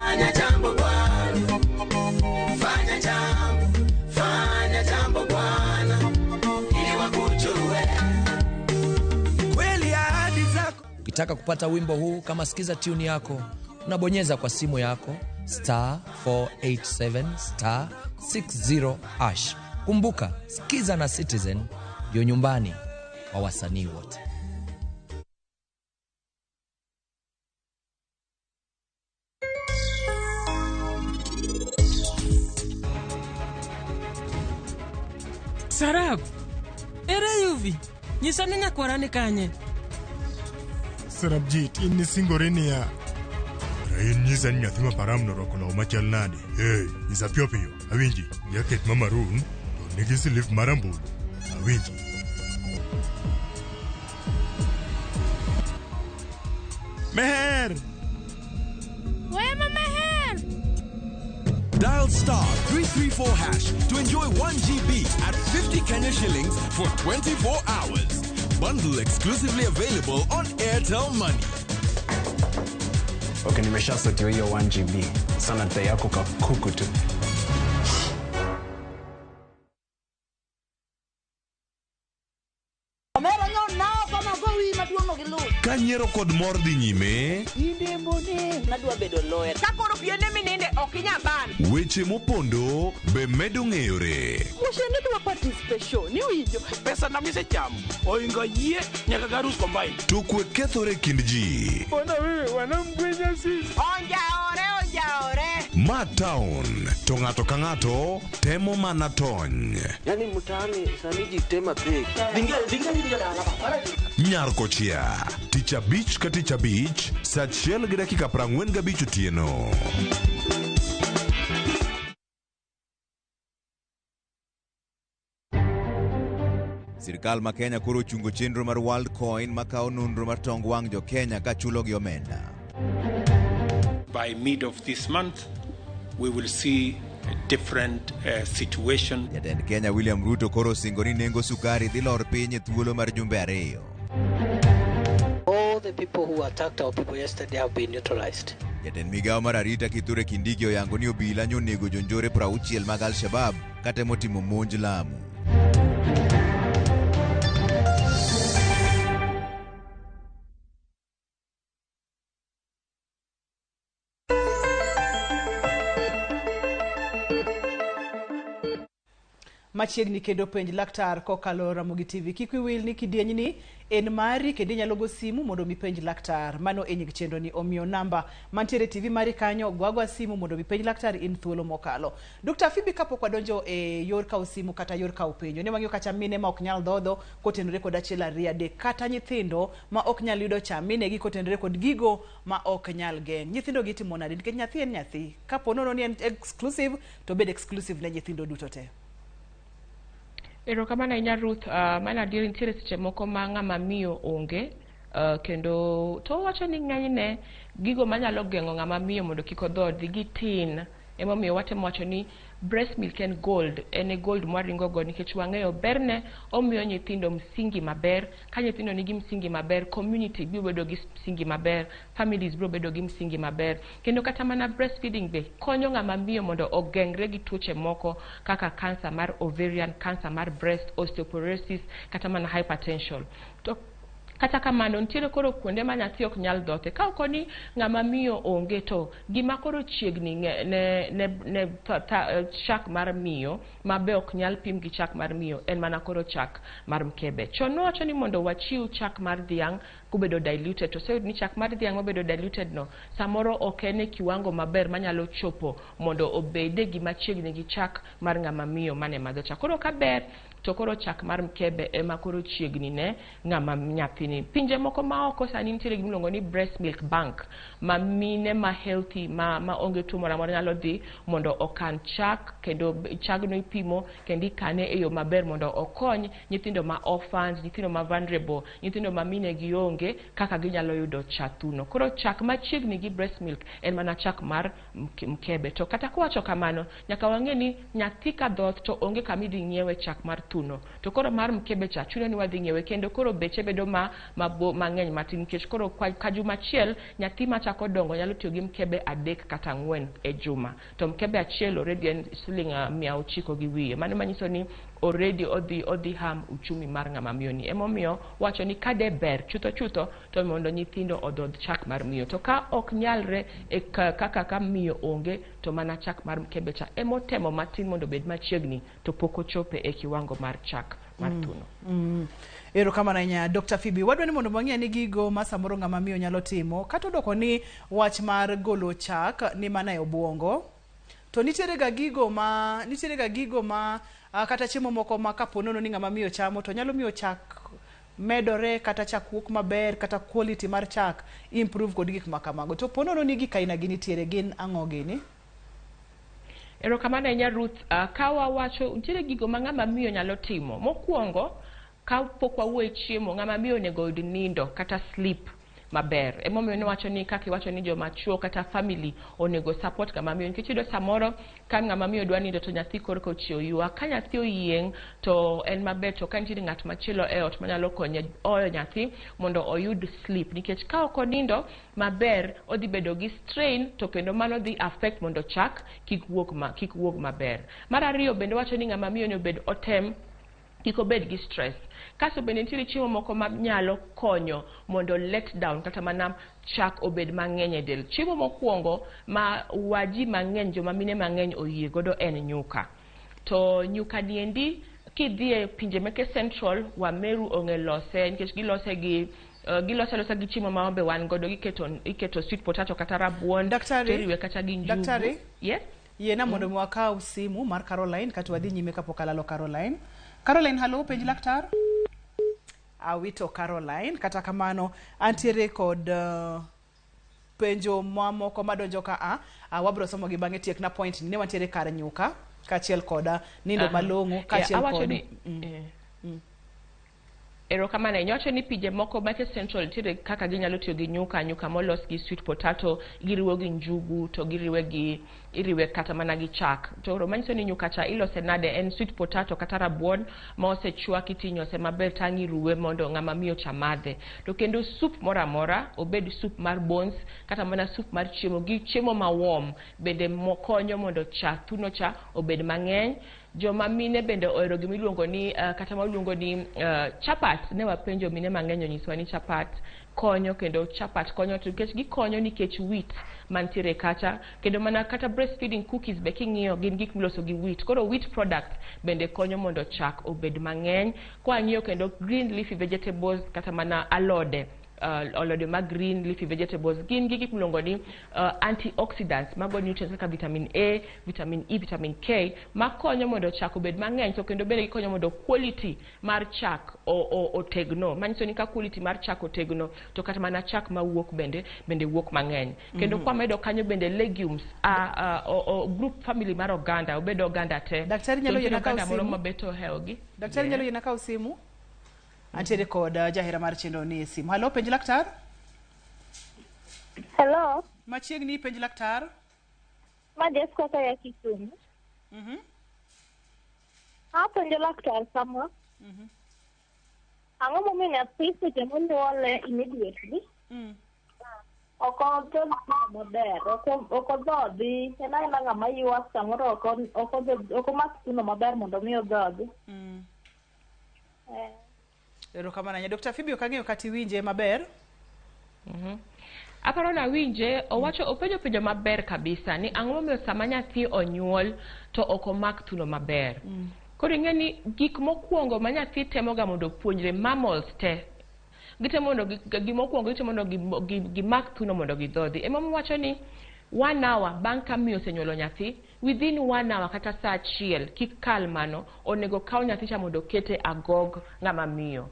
S8: Fanya jambo Bwana, fanya jambo, fanya jambo Bwana, ili wakujue.
S9: Kweli ahadi zako.
S10: Ukitaka kupata wimbo huu kama sikiza tune yako, unabonyeza kwa simu yako star 487 star 60 hash. Kumbuka, sikiza na Citizen ndio nyumbani kwa wasanii wote.
S9: Sarab, ere Yuvi? Nyisa ni nyakwara ni kanye?
S11: Sarabjit, in nisingore niya. Rain nyisa ni nyathi ma param norwako law machal nade. Hey, nyisa piyo piyo. Awinji, jaket ma maroon to nigi silif marambulu. Awinji. Meher!
S12: Wema Meher!
S13: Dial star 334 hash to enjoy 1 GB at 50 Kenya shillings for 24 hours. Bundle exclusively available on Airtel Money.
S14: Okay, nimeshasotiwa hiyo 1 GB. Sana dai yako kakuku tu.
S3: Ka nyiero kod mor dhi nyime,
S15: Nadwa bedo lawyer.
S5: Ka koro piende mininde ok inyal ban.
S3: weche mopondo be medo ng'eyore.
S15: Wuoche dwa participation, iwinjo?
S16: Pesa na misechamo oingo yie nyaka garus combine.
S3: To kwe kethore e kind ji.
S16: Mbona wewe wanamgwenya sisi?
S5: Onjaore onjaore.
S3: Ma town to ng'ato ka ng'ato temo mana tony.
S17: Yaani mtaani sani ji tema pek.
S3: Nyar kochia tich abich ka tich abich saa 1:45 otieno.
S18: Sirkal ma Kenya koro ochungo chenro mar Worldcoin makawo nonro mar tong wang' jo Kenya ka chulo gi omenda.
S19: By mid of this month, we will see a different situation.
S18: Jatend Kenya William Ruto koro osingo ni nengo sukari dhi lor piny e thuolo mar jumbe ariyo.
S17: All the people who attacked our people yesterday have been neutralized.
S18: Jatend migawo mar arita Kithure Kindiki oyango ni obila nyonego jonjore 60 mag Al-Shabab katemo timo monj Lamu.
S1: Machiegni kendo penj laktar kokalo Ramogi TV. Kik wiwil ni kidieny ni en mari kendo inyalo go simu mondo mi penj laktar. Mano e nying chenro ni omiyo namba mantiere TV mari kanyo go agoa simu mondo mi penj laktar in thuolo mokalo. Dr. Phoebe kapok wadonjo e yor kawo simu kata yor kawo penjo ne wang'iyo kacha mine ma ok nyal dhodho kotenore kod achiel ariyo adek kata nyithindo ma ok nyal yudo cha minegi kotenore kod gigo ma ok nyal geng'. Nyithindo gi itimo nade? Nikech nyathi en nyathi. Kapo nono ni en exclusive to bed exclusive ne nyithindo duto te.
S2: Erokamano ahinya Ruth, mano adier nitiere seche moko ma ng'ama miyo onge kendo to wacho ni ng'enyne gigo manyalo geng'o ng'ama miyo mondo kik odhodhi gitin. Emomiyo watemo wacho ni breast milk en gold, en e gold mwaringo go nikech wang'eyo berne omiyo nyithindo msingi maber. Ka nyithindo nigi msingi maber, community biro bedo gi msingi maber, families biro bedo gi msingi maber. Kendo kata mana breastfeeding be konyo ng'ama miyo mondo ogeng're gi tuoche moko kaka cancer mar ovarian, cancer mar breast, osteoporosis, kata mana hypertension. To kata kamano nitiere koro kuonde ma nyathi ok nyal dhothe. Ka ok ni ng'ama miyo onge to gima koro chiegni ne chak mar miyo ma be ok nyal pim gi chak mar miyo en mana koro chak mar mkebe. Chon nowacho ni mondo wachiw chak mar dhiang' Kobedo diluted to oseyud ni chak mar dhiang' mobedo diluted no samoro ok en e kiwango maber manyalo chopo mondo obede gima chiegni gi chak mar ng'ama miyo mane madho cha. Koro ka ber to koro chak mar mkebe ema koro chiegni ne ng'ama nyathini. Pinje moko ma oko sani nitiere gima iluongo ni breast milk bank ma mine ma healthy ma onge tuo moro amora nyalo dhi mondo okan chak, kendo chagno ipimo kendo ikane e yo maber mondo okony nyithindo ma orphans, nyithindo ma vulnerable, nyithindo ma mine gi onge kaka ginyalo yudo cha thuno. Koro chak machiegni gi breast milk en mana chak mar mkebe. To kata kwawacho kamano, nyaka wang'e ni nyathi ka dhoth to onge kama idhi ng'iewe chak mar thuno. To koro mar mkebe cha chuno ni wadhi ng'iewe, kendo koro beche bedo mang'eny matin, nikech koro ka juma achiel nyathi machako dongo nyalo tiyo gi mkebe 3 kata 4 e juma. To mkebe achiel already en siling 900 gi wiye. Mano manyiso ni already odhi ham uchumi mar ng'ama miyo ni. Emomiyo wacho ni kade ber chutho chutho to mondo nyithindo odhodh chak mar miyo. To ka ok nyalre e kaka ka miyo onge, to mana chak mar mkebe cha emotemo matin mondo obed machiegni, to pok ochope e kiwango mar chak mar thuno.
S1: Erokamano ahinya, Dr. Phoebe. Wadwa ni mondo wang'e ni gigo ma samoro ng'ama miyo nyalo timo kata odoko ni wach mar golo chak ni mana e obuongo, to nitiere ga gigo ma kata chiemo moko ma kapo nono ni ng'ama miyo chamo to nyalo miyo chak medore, kata chak wuok maber, kata quality mar chak improve kod gik ma kamago. To po nono ni gik aina gi nitiere, gin ang'o gini?
S2: Erokamano ahinya, Ruth. Ka wawacho nitiere gigo ma ng'ama miyo nyalo timo. Mokwongo, ka pok wawuoyo e chiemo, ng'ama miyo onego oyud nindo kata sleep maber. Emomiyo niwacho ni kaka iwacho ni joma chuo kata family onego support ng'ama miyo, nikech iyudo samoro ka ng'ama miyo dwa nindo to nyathi korka ochiew ywak. Ka nyathi oyieng' to en maber, to ka nitiere ng'at machielo e ot manyalo konye oyo nyathi mondo oyud sleep, nikech ka ok onindo maber odhi bedo gi strain, to kendo mano dhi affect mondo chak kik wuog maber. Mar ariyo bende wacho ni ng'ama miyo onego bed otem kik obed gi stress. Kasto bende nitiere chiemo moko manyalo konyo mondo let down kata mana chak obed mang'eny e del. Chiemo mokwongo ma wa ji mang'eny, joma mine mang'eny oyie godo en nyuka. To nyuka niendi kidhi e pinje meke Central, Wameru ong'e lose, nikech gilose gi gilose alosa gi chiemo ma be wan godo, iketo iketo sweet potato kata rabuon.
S1: Daktari,
S2: to iriwe kata gi njugu.
S1: Daktari?
S2: Yes.
S1: Yiena mondo mi wakaw simu mar Caroline kato wadhi nyime kapok alalo Caroline. Caroline, hallo, penj laktar. Awito Caroline, kata kamano antiere kod penjo mamoko madonjo ka a wabro somo gi bang'e. Tiek na point ni ne wantiere kar nyuka kaachiel kod nindo malong'o kaachiel
S2: awacho
S1: kod
S2: ni Erokamano ahinya. Wacho ni pinje moko meke Central nitiere kaka ginyalo tiyo gi nyuka, nyuka molos gi sweet potato, giriwo gi njugu to giriwe gi iriwe kata mana gi chak. To koro manyiso ni nyuka cha ilose nade? En sweet potato kata rabuon ma osechwaki tinyose maber tang' iruwe mondo ng'ama miyo cha madhe. To kendo soup moro amora, obed soup mar bones kata mana soup mar chiemo gi chiemo ma warm bende konyo mondo cha thuno cha obed mang'eny. Joma mine bende ohero gima iluongo ni kata maluongo ni chapat. Ne wapenjo mine mang'eny, onyiswa ni chapat konyo, kendo chapat konyo to nikech gikonyo nikech wheat mantiere kacha, kendo mana kata breastfeeding cookies be king'iyo gin gik miloso gi wheat. Koro wheat product bende konyo mondo chak obed mang'eny. Kwang'iyo kendo green leafy vegetables kata mana alode, alode mag green leafy vegetables gin gi gik miluongo ni antioxidants, mago nutrients kaka vitamin A, vitamin E, vitamin K makonyo mondo chak obed mang'eny, to kendo bende gikonyo mondo quality mar chak otegno. Manyiso ni ka quality mar chak otegno, to kata mana chak mawuok bende wuok mang'eny. Kendo kwamedo kanyo bende legumes, group family mar oganda, obed oganda te.
S1: Daktari nyalo
S2: To nitiere
S1: yiena kawo
S2: oganda moro
S1: simu?
S2: mabet ohewogi.
S1: Daktari nyalo yiena kawo simu? Antiere kod jahera mar chenro ni e simu. Halo, penj laktar.
S20: Hello.
S1: Machiegni, penj laktar.
S20: Ma Jessica kaya Kisumu. Apenjo laktar kama. Ang'o momiyo nyathi seche monyuole immediately ok odhodh maber, ok odhodhi, en aena ng'ama ywak, samoro ok omak thuno maber mondo mi odhodhi. Eh.
S1: Erokamano ahinya. Dr. Phoebe, ok ang'eyo kata iwinje maber.
S2: Aparo nawinje, owacho, openjo penjo maber kabisa ni ang'o momiyo sama nyathi onyuol to ok omak thuno maber. Koro ing'e ni gik mokwongo ma nyathi temoga mondo opuonjre, mammals te. Gitemo mondo gimokwongo gitemo mondo gimak thuno mondo gidhodhi. Emomiyo wacho ni 1 hour bang' ka miyo osenyuolo nyathi, within 1 hour kata saa achiel, kik kal mano, onego kaw nyathi cha mondo okete agog ng'ama miyo.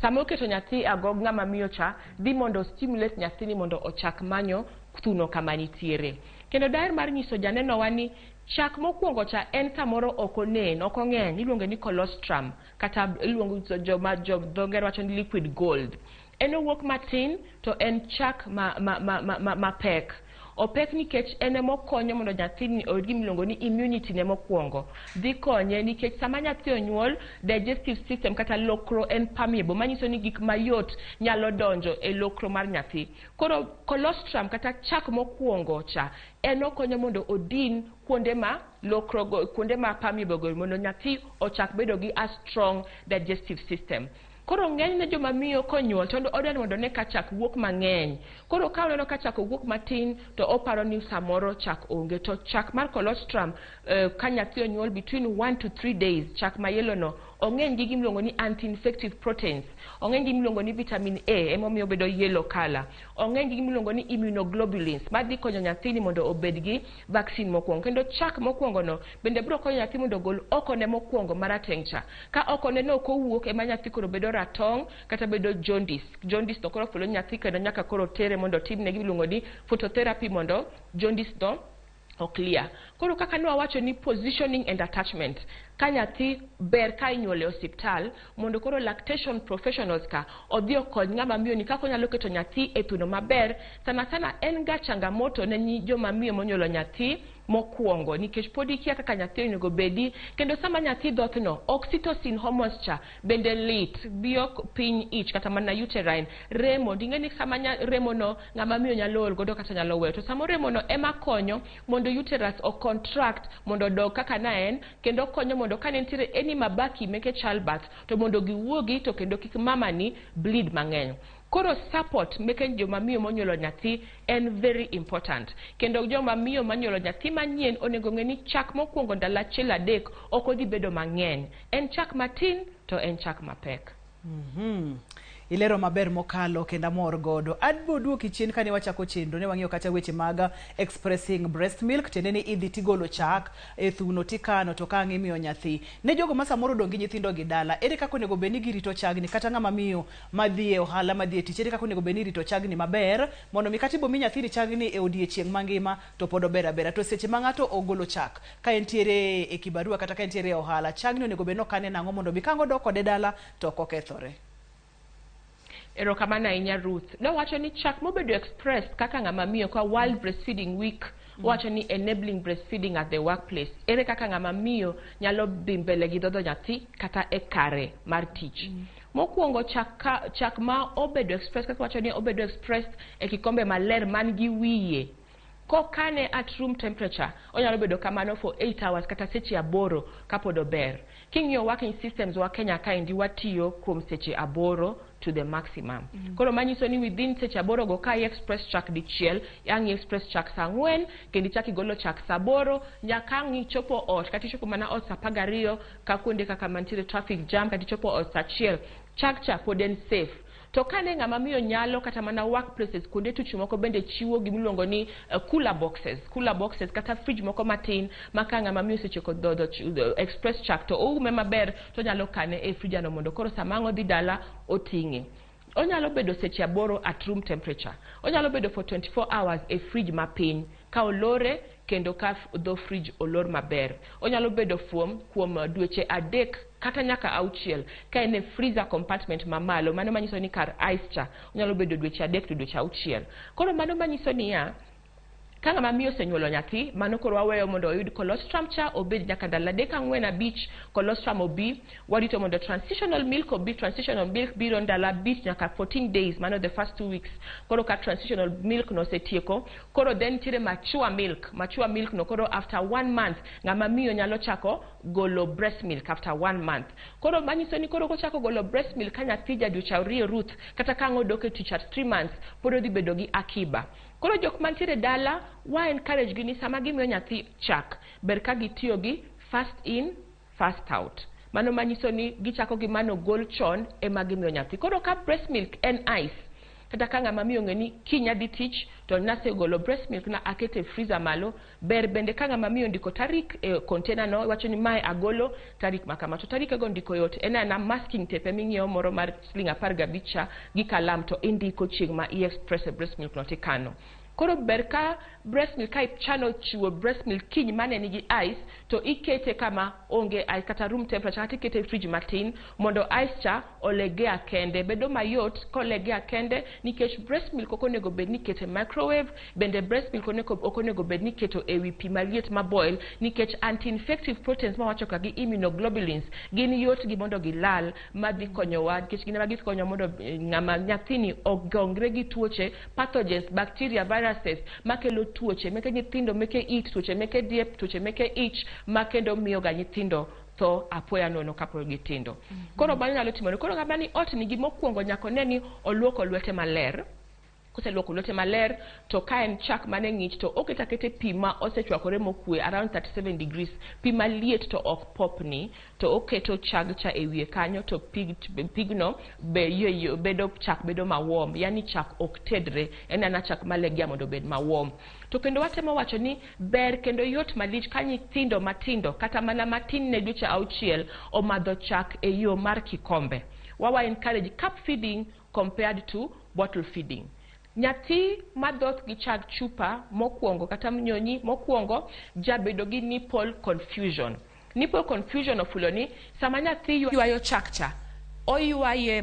S2: Sama oketo nyathi agog ng'ama miyo cha, dhi mondo stimulate nyathini mondo ochak manyo thuno kama nitiere. Kendo daher mar nyiso janenowa ni chak mokwongo cha en samoro ok onen, ok ong'eny, iluonge ni colostrum, kata iluongo joma jo dho ngere wacho ni liquid gold. En owuok matin to en chak ma mapek. Opek nikech en emokonyo mondo nyathini oyud gima iluongo ni immunity ne mokwongo. Dhi konye nikech sama nyathi onyuol, digestive system kata lokro en permeable, manyiso ni gik mayot nyalo donjo e lokro mar nyathi. Koro colostrum kata chak mokwongo cha, en okonyo mondo odin kuonde ma lokro go, kuonde ma permeable go, mondo nyathi ochak bedo gi a strong digestive system. Koro ng'enyne joma miyo konyuol to odwa ni mondo one ka chak wuok mang'eny. Koro ka oneno ka chak owuok matin to oparo ni samoro chak onge. To chak mar colostrum, ka nyathi onyuol between 1 to 3 days, chak ma yellow no ong'eny gi gimiluongo ni anti-infective proteins. Ong'eny gi gimiluongo ni vitamin A, emomiyo obedo yellow color. Ong'eny gi gimiluongo ni immunoglobulins madhi konyo nyathini mondo obed gi vaccine mokwongo. Kendo chak mokwongo no bende biro konyo nyathi mondo ogol okone mokwongo marateng' cha. Ka okone no ok owuok, ema nyathi koro bedo ratong' kata bedo jaundice. Jaundice to koro fulo nyathi kendo nyaka koro tere mondo timne gimiluongo ni phototherapy mondo jaundice no oclear. Koro kaka ne wawacho ni positioning and attachment, ka nyathi ber ka inyuole e osiptal mondo koro lactation professionals ka odhi okony ng'ama miyo ni kaka onyalo keto nyathi e thuno maber. Sana sana en ga changamoto ne joma miyo monyuolo nyathi mokwongo, nikech pod ikia kaka nyathi onego bedi, kendo sama nyathi dhothno, oxytocin hormones cha bende lit biyo piny ich kata mana uterine remo. Ding'e ni sama remo no ng'ama miyo nyalo ol godo kata nyalo weyo, to sama remo no ema konyo mondo uterus o contract mondo odog kaka na en, kendo konyo mondo ka ne nitiere any mabaki meke childbirth to mondo giwuogi, to kendo kik mama ni bleed mang'eny. Koro support meke joma miyo monyuolo nyathi en very important, kendo joma miyo manyuolo nyathi manyien onego ng'e ni chak mokwongo ndalo achiel adek ok odhi bedo mang'eny, en chak matin to en chak mapek.
S1: Ilero maber mokalo kendo amor godo. Adbo duoki chien kane wachako chenro ne wang'iyo kata weche mag expressing breast milk, tiende ni idhi tigolo chak e thuno tikano to ka ang' imiyo nyathi. Ne jogo ma samoro odong' gi nyithindo gi dala, ere kaka onego bed ni girito chagni, kata ng'ama miyo madhi e ohala, madhi e tich, ere kaka onego bed ni irito chagni maber mondo mi kata ibo mi nyathini chagni e odiechieng' mangima to pod ober abera. To seche ma ng'ato ogolo chak ka entiere e kibarua kata ka entiere e ohala, chagni onego bed ni okane nang'o mondo mi ka ang' odok kode dala to ok okethore?
S2: Erokamano ahinya, Ruth. Nowacho ni chak mobedo express kaka ng'ama miyo ka World Breastfeeding Week wacho ni enabling breastfeeding at the workplace. Ere kaka ng'ama miyo nyalo dhi mbele gi dhodho nyathi kata e kare mar tich? Mokwongo chak, ka, chak ma obedo express kaka wacho ni obedo expressed e kikombe maler man gi wiye. Kokane at room temperature, onyalo bedo kamano for 8 hours kata seche 8 kapod ober. King'iyo working systems wa Kenya kaendi, watiyo kuom seche 8 to the maximum. Koro manyiso ni within seche 8 go ka i express chak dichiel, ang' i express chak saa 4 kendo ichak igolo chak saa 8 nyaka ang' ichopo ot, kata ichopo mana ot saa 12 ka kuonde kaka mantiere traffic jam, kata ichopo ot saa 1, chak cha pod en safe. To kane ng'ama miyo nyalo kata mana workplaces, kuonde tich moko bende chiwo gimiluongo ni cooler boxes, cooler boxes kata fridge moko matin ma ka ng'ama miyo osetieko dhodho express chak to oume maber to onyalo kane e fridge no mondo koro sama ang' odhi dala oting'e. Onyalo bedo seche 8 at room temperature. Onyalo bedo for 24 hours e fridge mapiny ka olore kendo ka dho fridge olor maber. Onyalo bedo kuom dweche 3 kata nyaka 6 ka en e freezer compartment mamalo, mano manyiso ni kar ice cha onyalo bedo dweche 3 to dweche 6. Koro mano manyiso niya, ka ng'ama miyo osenyuolo nyathi, mano koro waweyo mondo oyud colostrum cha obed nyaka ndalo 3, 4, 5. Colostrum obi, warito mondo transitional milk obi. Transitional milk biro ndalo 5 nyaka 14 days, mano the first 2 weeks. Koro ka transitional milk no osetieko, koro then nitiere mature milk. Mature milk no koro after one month ng'ama miyo nyalo chako golo breast milk after one month. Koro manyiso ni koro kochako golo breast milk ka nyathi ja dweche 2, Ruth, kata ka ang' odok e tich at 3 months, pod odhi bedo gi akiba. Koro jok mantiere dala, wa encourage gi ni sama gimiyo nyathi chak, ber ka gitiyo gi first in, first out. Mano manyiso ni gichako gi mano gol chon ema gimiyo nyathi. Koro ka breast milk en ice, kata ka ng'ama miyo ong'e ni kiny adhi tich to nasegolo breast milk na akete e freezer malo, ber bende ka ng'ama miyo ondiko tarik e container no, wacho ni mae agolo tarik ma kama. To tarikego ndiko yot, en aena masking tape eming'iewo moro mar siling 15 cha gi kalam to indiko chieng' ma i express e breast milk no tikano. Koro ber ka breast milk ka ichano chiwo breast milk kiny mane nigi ice to ikete kama onge ice kata room temperature kata ikete e fridge matin mondo ice cha olegea kende. Bedo mayot kolegea kende nikech breast milk ok onego bed ni iketo e microwave, bende breast milk ok onego bed ni iketo ewi pi maliet ma boil nikech anti-infective proteins mawacho ka gi immunoglobulins gin yot gi mondo gilal madhi konyowa nikech gin ema gikonyo mondo ng'ama nyathini ogongre gi tuoche pathogens, bacteria, viruses makelo tuoche meke nyithindo, meke it, tuoche meke diep, tuoche meke ich ma kendo miyo ga nyithindo tho apoya nono kapod gitindo. Koro mano nyalo timore. Koro ng'ama ni ot ni gimokwongo nyaka one ni oluoko lwete maler. Koseluoko lwete maler to ka en chak mane ng'ich to oketo aketa pi ma osechwakore mokwe around 37 degrees, pi maliet to ok popni, to oketo chag cha e wiye kanyo to pigno be bedo chak bedo ma warm, yani chak ok tedre, en ana chak malegia mondo obed ma warm. To kendo watemo wacho ni ber kendo yot malich ka nyithindo matindo kata mana matin ne dweche 6 omadho chak e yo mar kikombe. Wawa encourage cup feeding compared to bottle feeding. Nyathi madhoth gi chag chupa mokwongo kata mnyonyi mokwongo jabedo gi nipple confusion. Nipple confusion ofulo ni sama nyathi ywayo chak cha, oywaye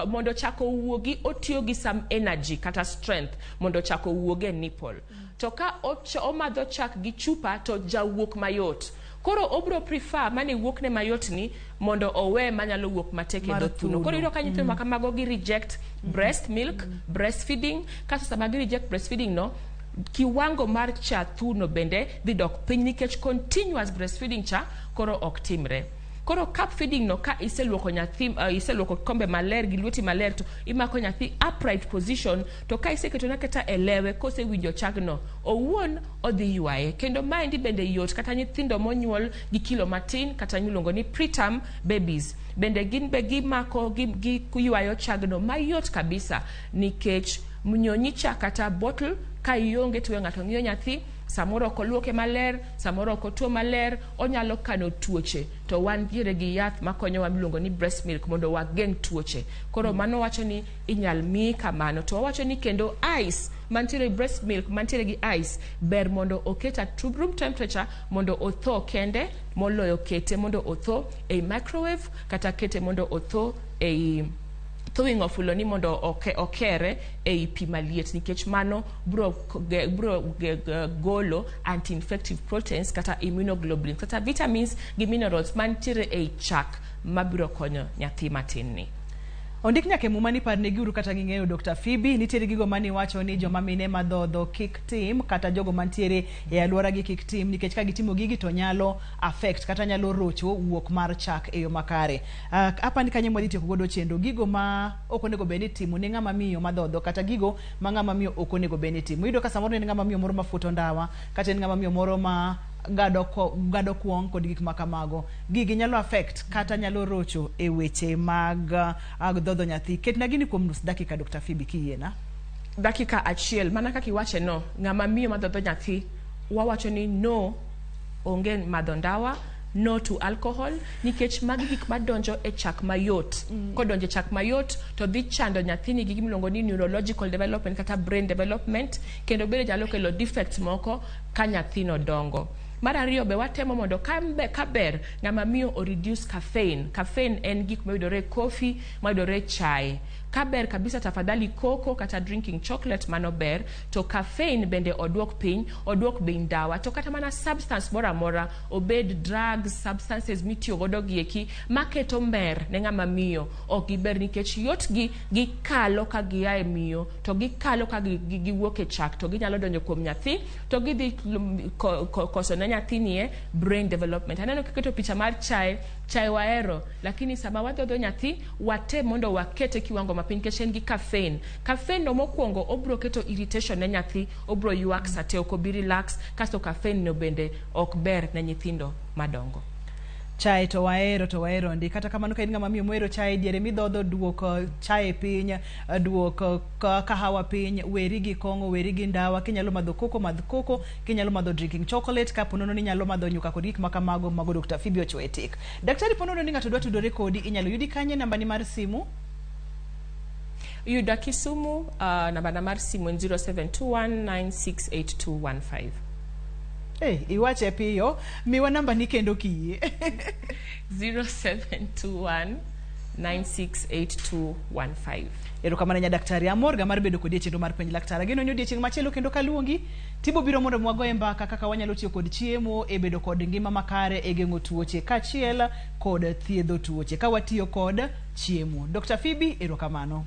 S2: mondo chak owuogi otiyo gi some energy kata strength mondo chak owuog e nipple. To ka omadho chak gi chupa to jawuok mayot. Koro obro prefer mane wuok ne mayot ni mondo owe manyalo wuok matek e dho thuno. Koro iyudo ka nyithindo ma kamago gi reject breast milk, breastfeeding, kasto sama gi reject breastfeeding no, kiwango mar cha thuno bende dhi dok piny nikech continuous breastfeeding cha koro ok timre. Koro cup feeding no ka iseluoko nyathi, iseluoko kikombe maler gi lweti maler to imako nyathi upright position, to ka iseketo na kata e lewe kosewinjo chagno owuon odhi ywaye. Kendo maendi bende yot kata nyithindo monyuol gi kilo matin kata miluongo ni preterm babies bende gin be gimako gi ywayo chagno mayot kabisa nikech mnyonyi cha kata bottle ka ionge to ng'ato ng'iyo nyathi, samoro ok oluoke maler, samoro ok otuo maler, onyalo kano tuoche. To wan diere gi yath makonyowa miluongo ni breast milk mondo wageng' tuoche. Koro mano wacho ni inyal mi kamano. To wawacho ni kendo ice mantiere breast milk mantiere gi ice ber mondo oket at room temperature mondo otho kende moloyo kete mondo otho ei microwave kata kete mondo otho ei thawing ofulo ni mondo okere ei pi maliet nikech mano bro golo anti-infective proteins kata immunoglobulins kata vitamins gi minerals mantiere ei chak mabiro konyo nyathi matin ni.
S1: Ondik nyaka e Muma ni parnegiuru kata ging'eyo Dr. Phoebe, nitiere gigo mane iwacho ni joma mine madhodho kik tim kata jogo mantiere e alwora gi kik tim nikech ka gitimo gigi to nyalo affect kata nyalo rocho wuok mar chak e yo makare. Apani kanyo mwadhi tieko godo chenro gigo ma ok onego bed ni itimo ne ng'ama miyo madhodho kata gigo ma ng'ama miyo ok onego bed ni itimo. Iyudo ka samoro en ng'ama miyo moro mafuto ndawa kata en ng'ama miyo moro ma gado kuong' kod gik ma kamago. Gigi nyalo affect kata nyalo rocho e weche mag dhodho nyathi. Ketna gini kuom nus dakika Dr. Phoebe kiyiena.
S2: Dakika achiel, mana kaka iwache no, ng'ama miyo madhodho nyathi, wawacho ni no, onge madho ndawa, no to alcohol, nikech magi gik madonjo e chak mayot. Kodonjo e chak mayot, to dhi chando nyathini gi gimiluongo ni neurological development kata brain development, kendo bende nyalo kelo defects moko ka nyathino dongo. Mar ariyo be watemo mondo ka ber ng'ama miyo o reduce caffeine. Caffeine en gik mayudore e coffee, mayudore e chai. Ka ber kabisa tafadhali cocoa kata drinking chocolate mano ber, to caffeine bende oduok piny, oduok piny ndawa. To kata mana substance moro amora, obed drugs, substances mitiyo godo gieki, maketo mer ne ng'ama miyo, ok giber nikech yotgi gikalo ka gia e miyo, to gikalo ka giwuok e chak, to ginyalo donjo kuom nyathi, to gidhi koso ne nyathini brain development. Aneno kiketo picha mar chai, chai wahero, lakini sama wadhodho nyathi, wate mondo wakete kiwango mapiny nikech en gi caffeine. Caffeine no mokwongo obro keto irritation ne nyathi, obro ywak sate, ok obi relax, kasto caffeine no bende ok ber ne nyithindo madongo.
S1: Chae to wahero, to wahero ndi. Kata kamano ka in ng'ama miyo mohero chae, diere midhodho duok chae piny, duok kahawa piny, weri gi kong'o, weri gi ndawa. Kinyalo madho koko, madh koko. Kinyalo madho drinking chocolate, kapo nono ni inyalo madho nyuka kod gik ma kamago, mago Dr. Phoebe ochuoye tik. Daktari, po nono ni ng'ato dwa tudore kodi, inyalo yudi kanye, nambani mar simu?
S2: Yuda Kisumu, nambana mar simu en 0721968215.
S1: Hey, iwache piyo, miwa nambani kendo kiyie.
S2: 0721968215.
S1: Erokamano nya daktari, amor ga mar bedo kodi e chenro mar Penj Laktar. Ageno ni odiechieng' machielo kendo kaluongi, tibo biro mondo wagoye mbaka kaka wanyalo tiyo kod chiemo e bedo kod ngima makare, e geng'o tuoche kaachiel kod thiedho tuoche ka watiyo kod chiemo. Dr. Phoebe, erokamano.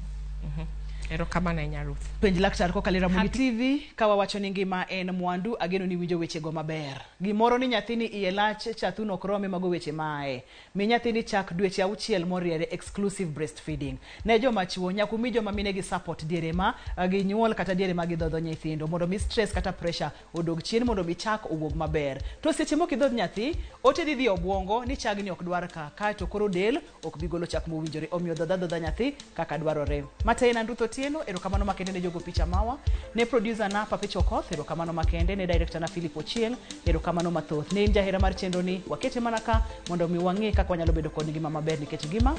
S2: Erokamano ahinya, Ruth.
S1: Penj Laktar kokalo e Ramogi TV, ka wawacho ni ngima en mwandu, ageno ni winjo wechego maber. Gimoro ni nyathini iye lach, cha thuno ok rome, mago weche mae. Mi nyathini chak dweche 6 moriere, exclusive breastfeeding. Ne joma chuo, nyaka umi joma mine gi support diere ma ginyuol kata diere ma gidhodho nyithindo, mondo mi stress kata pressure odog chien, mondo mi chak owuog maber. To seche mok idhodh nyathi, ote dhi dhi e obwongo ni chagni ok dwar ka, kaeto koro del ok bi golo chak mowinjore. Omiyo dhodh adhodha nyathi kaka dwarore. Matayen an Ruth Otieno, erokamano makende ne jogo picha mawa, ne producer na Papicho Okoth, erokamano makende ne director na Philip Ochieng', erokamano mathoth. Ne in jahera mar chenro ni, wakete mana ka mondo mi wang'e kaka wanyalo bedo kod ngima maber, nikech ngima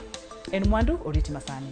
S1: en mwandu. Oriti masani.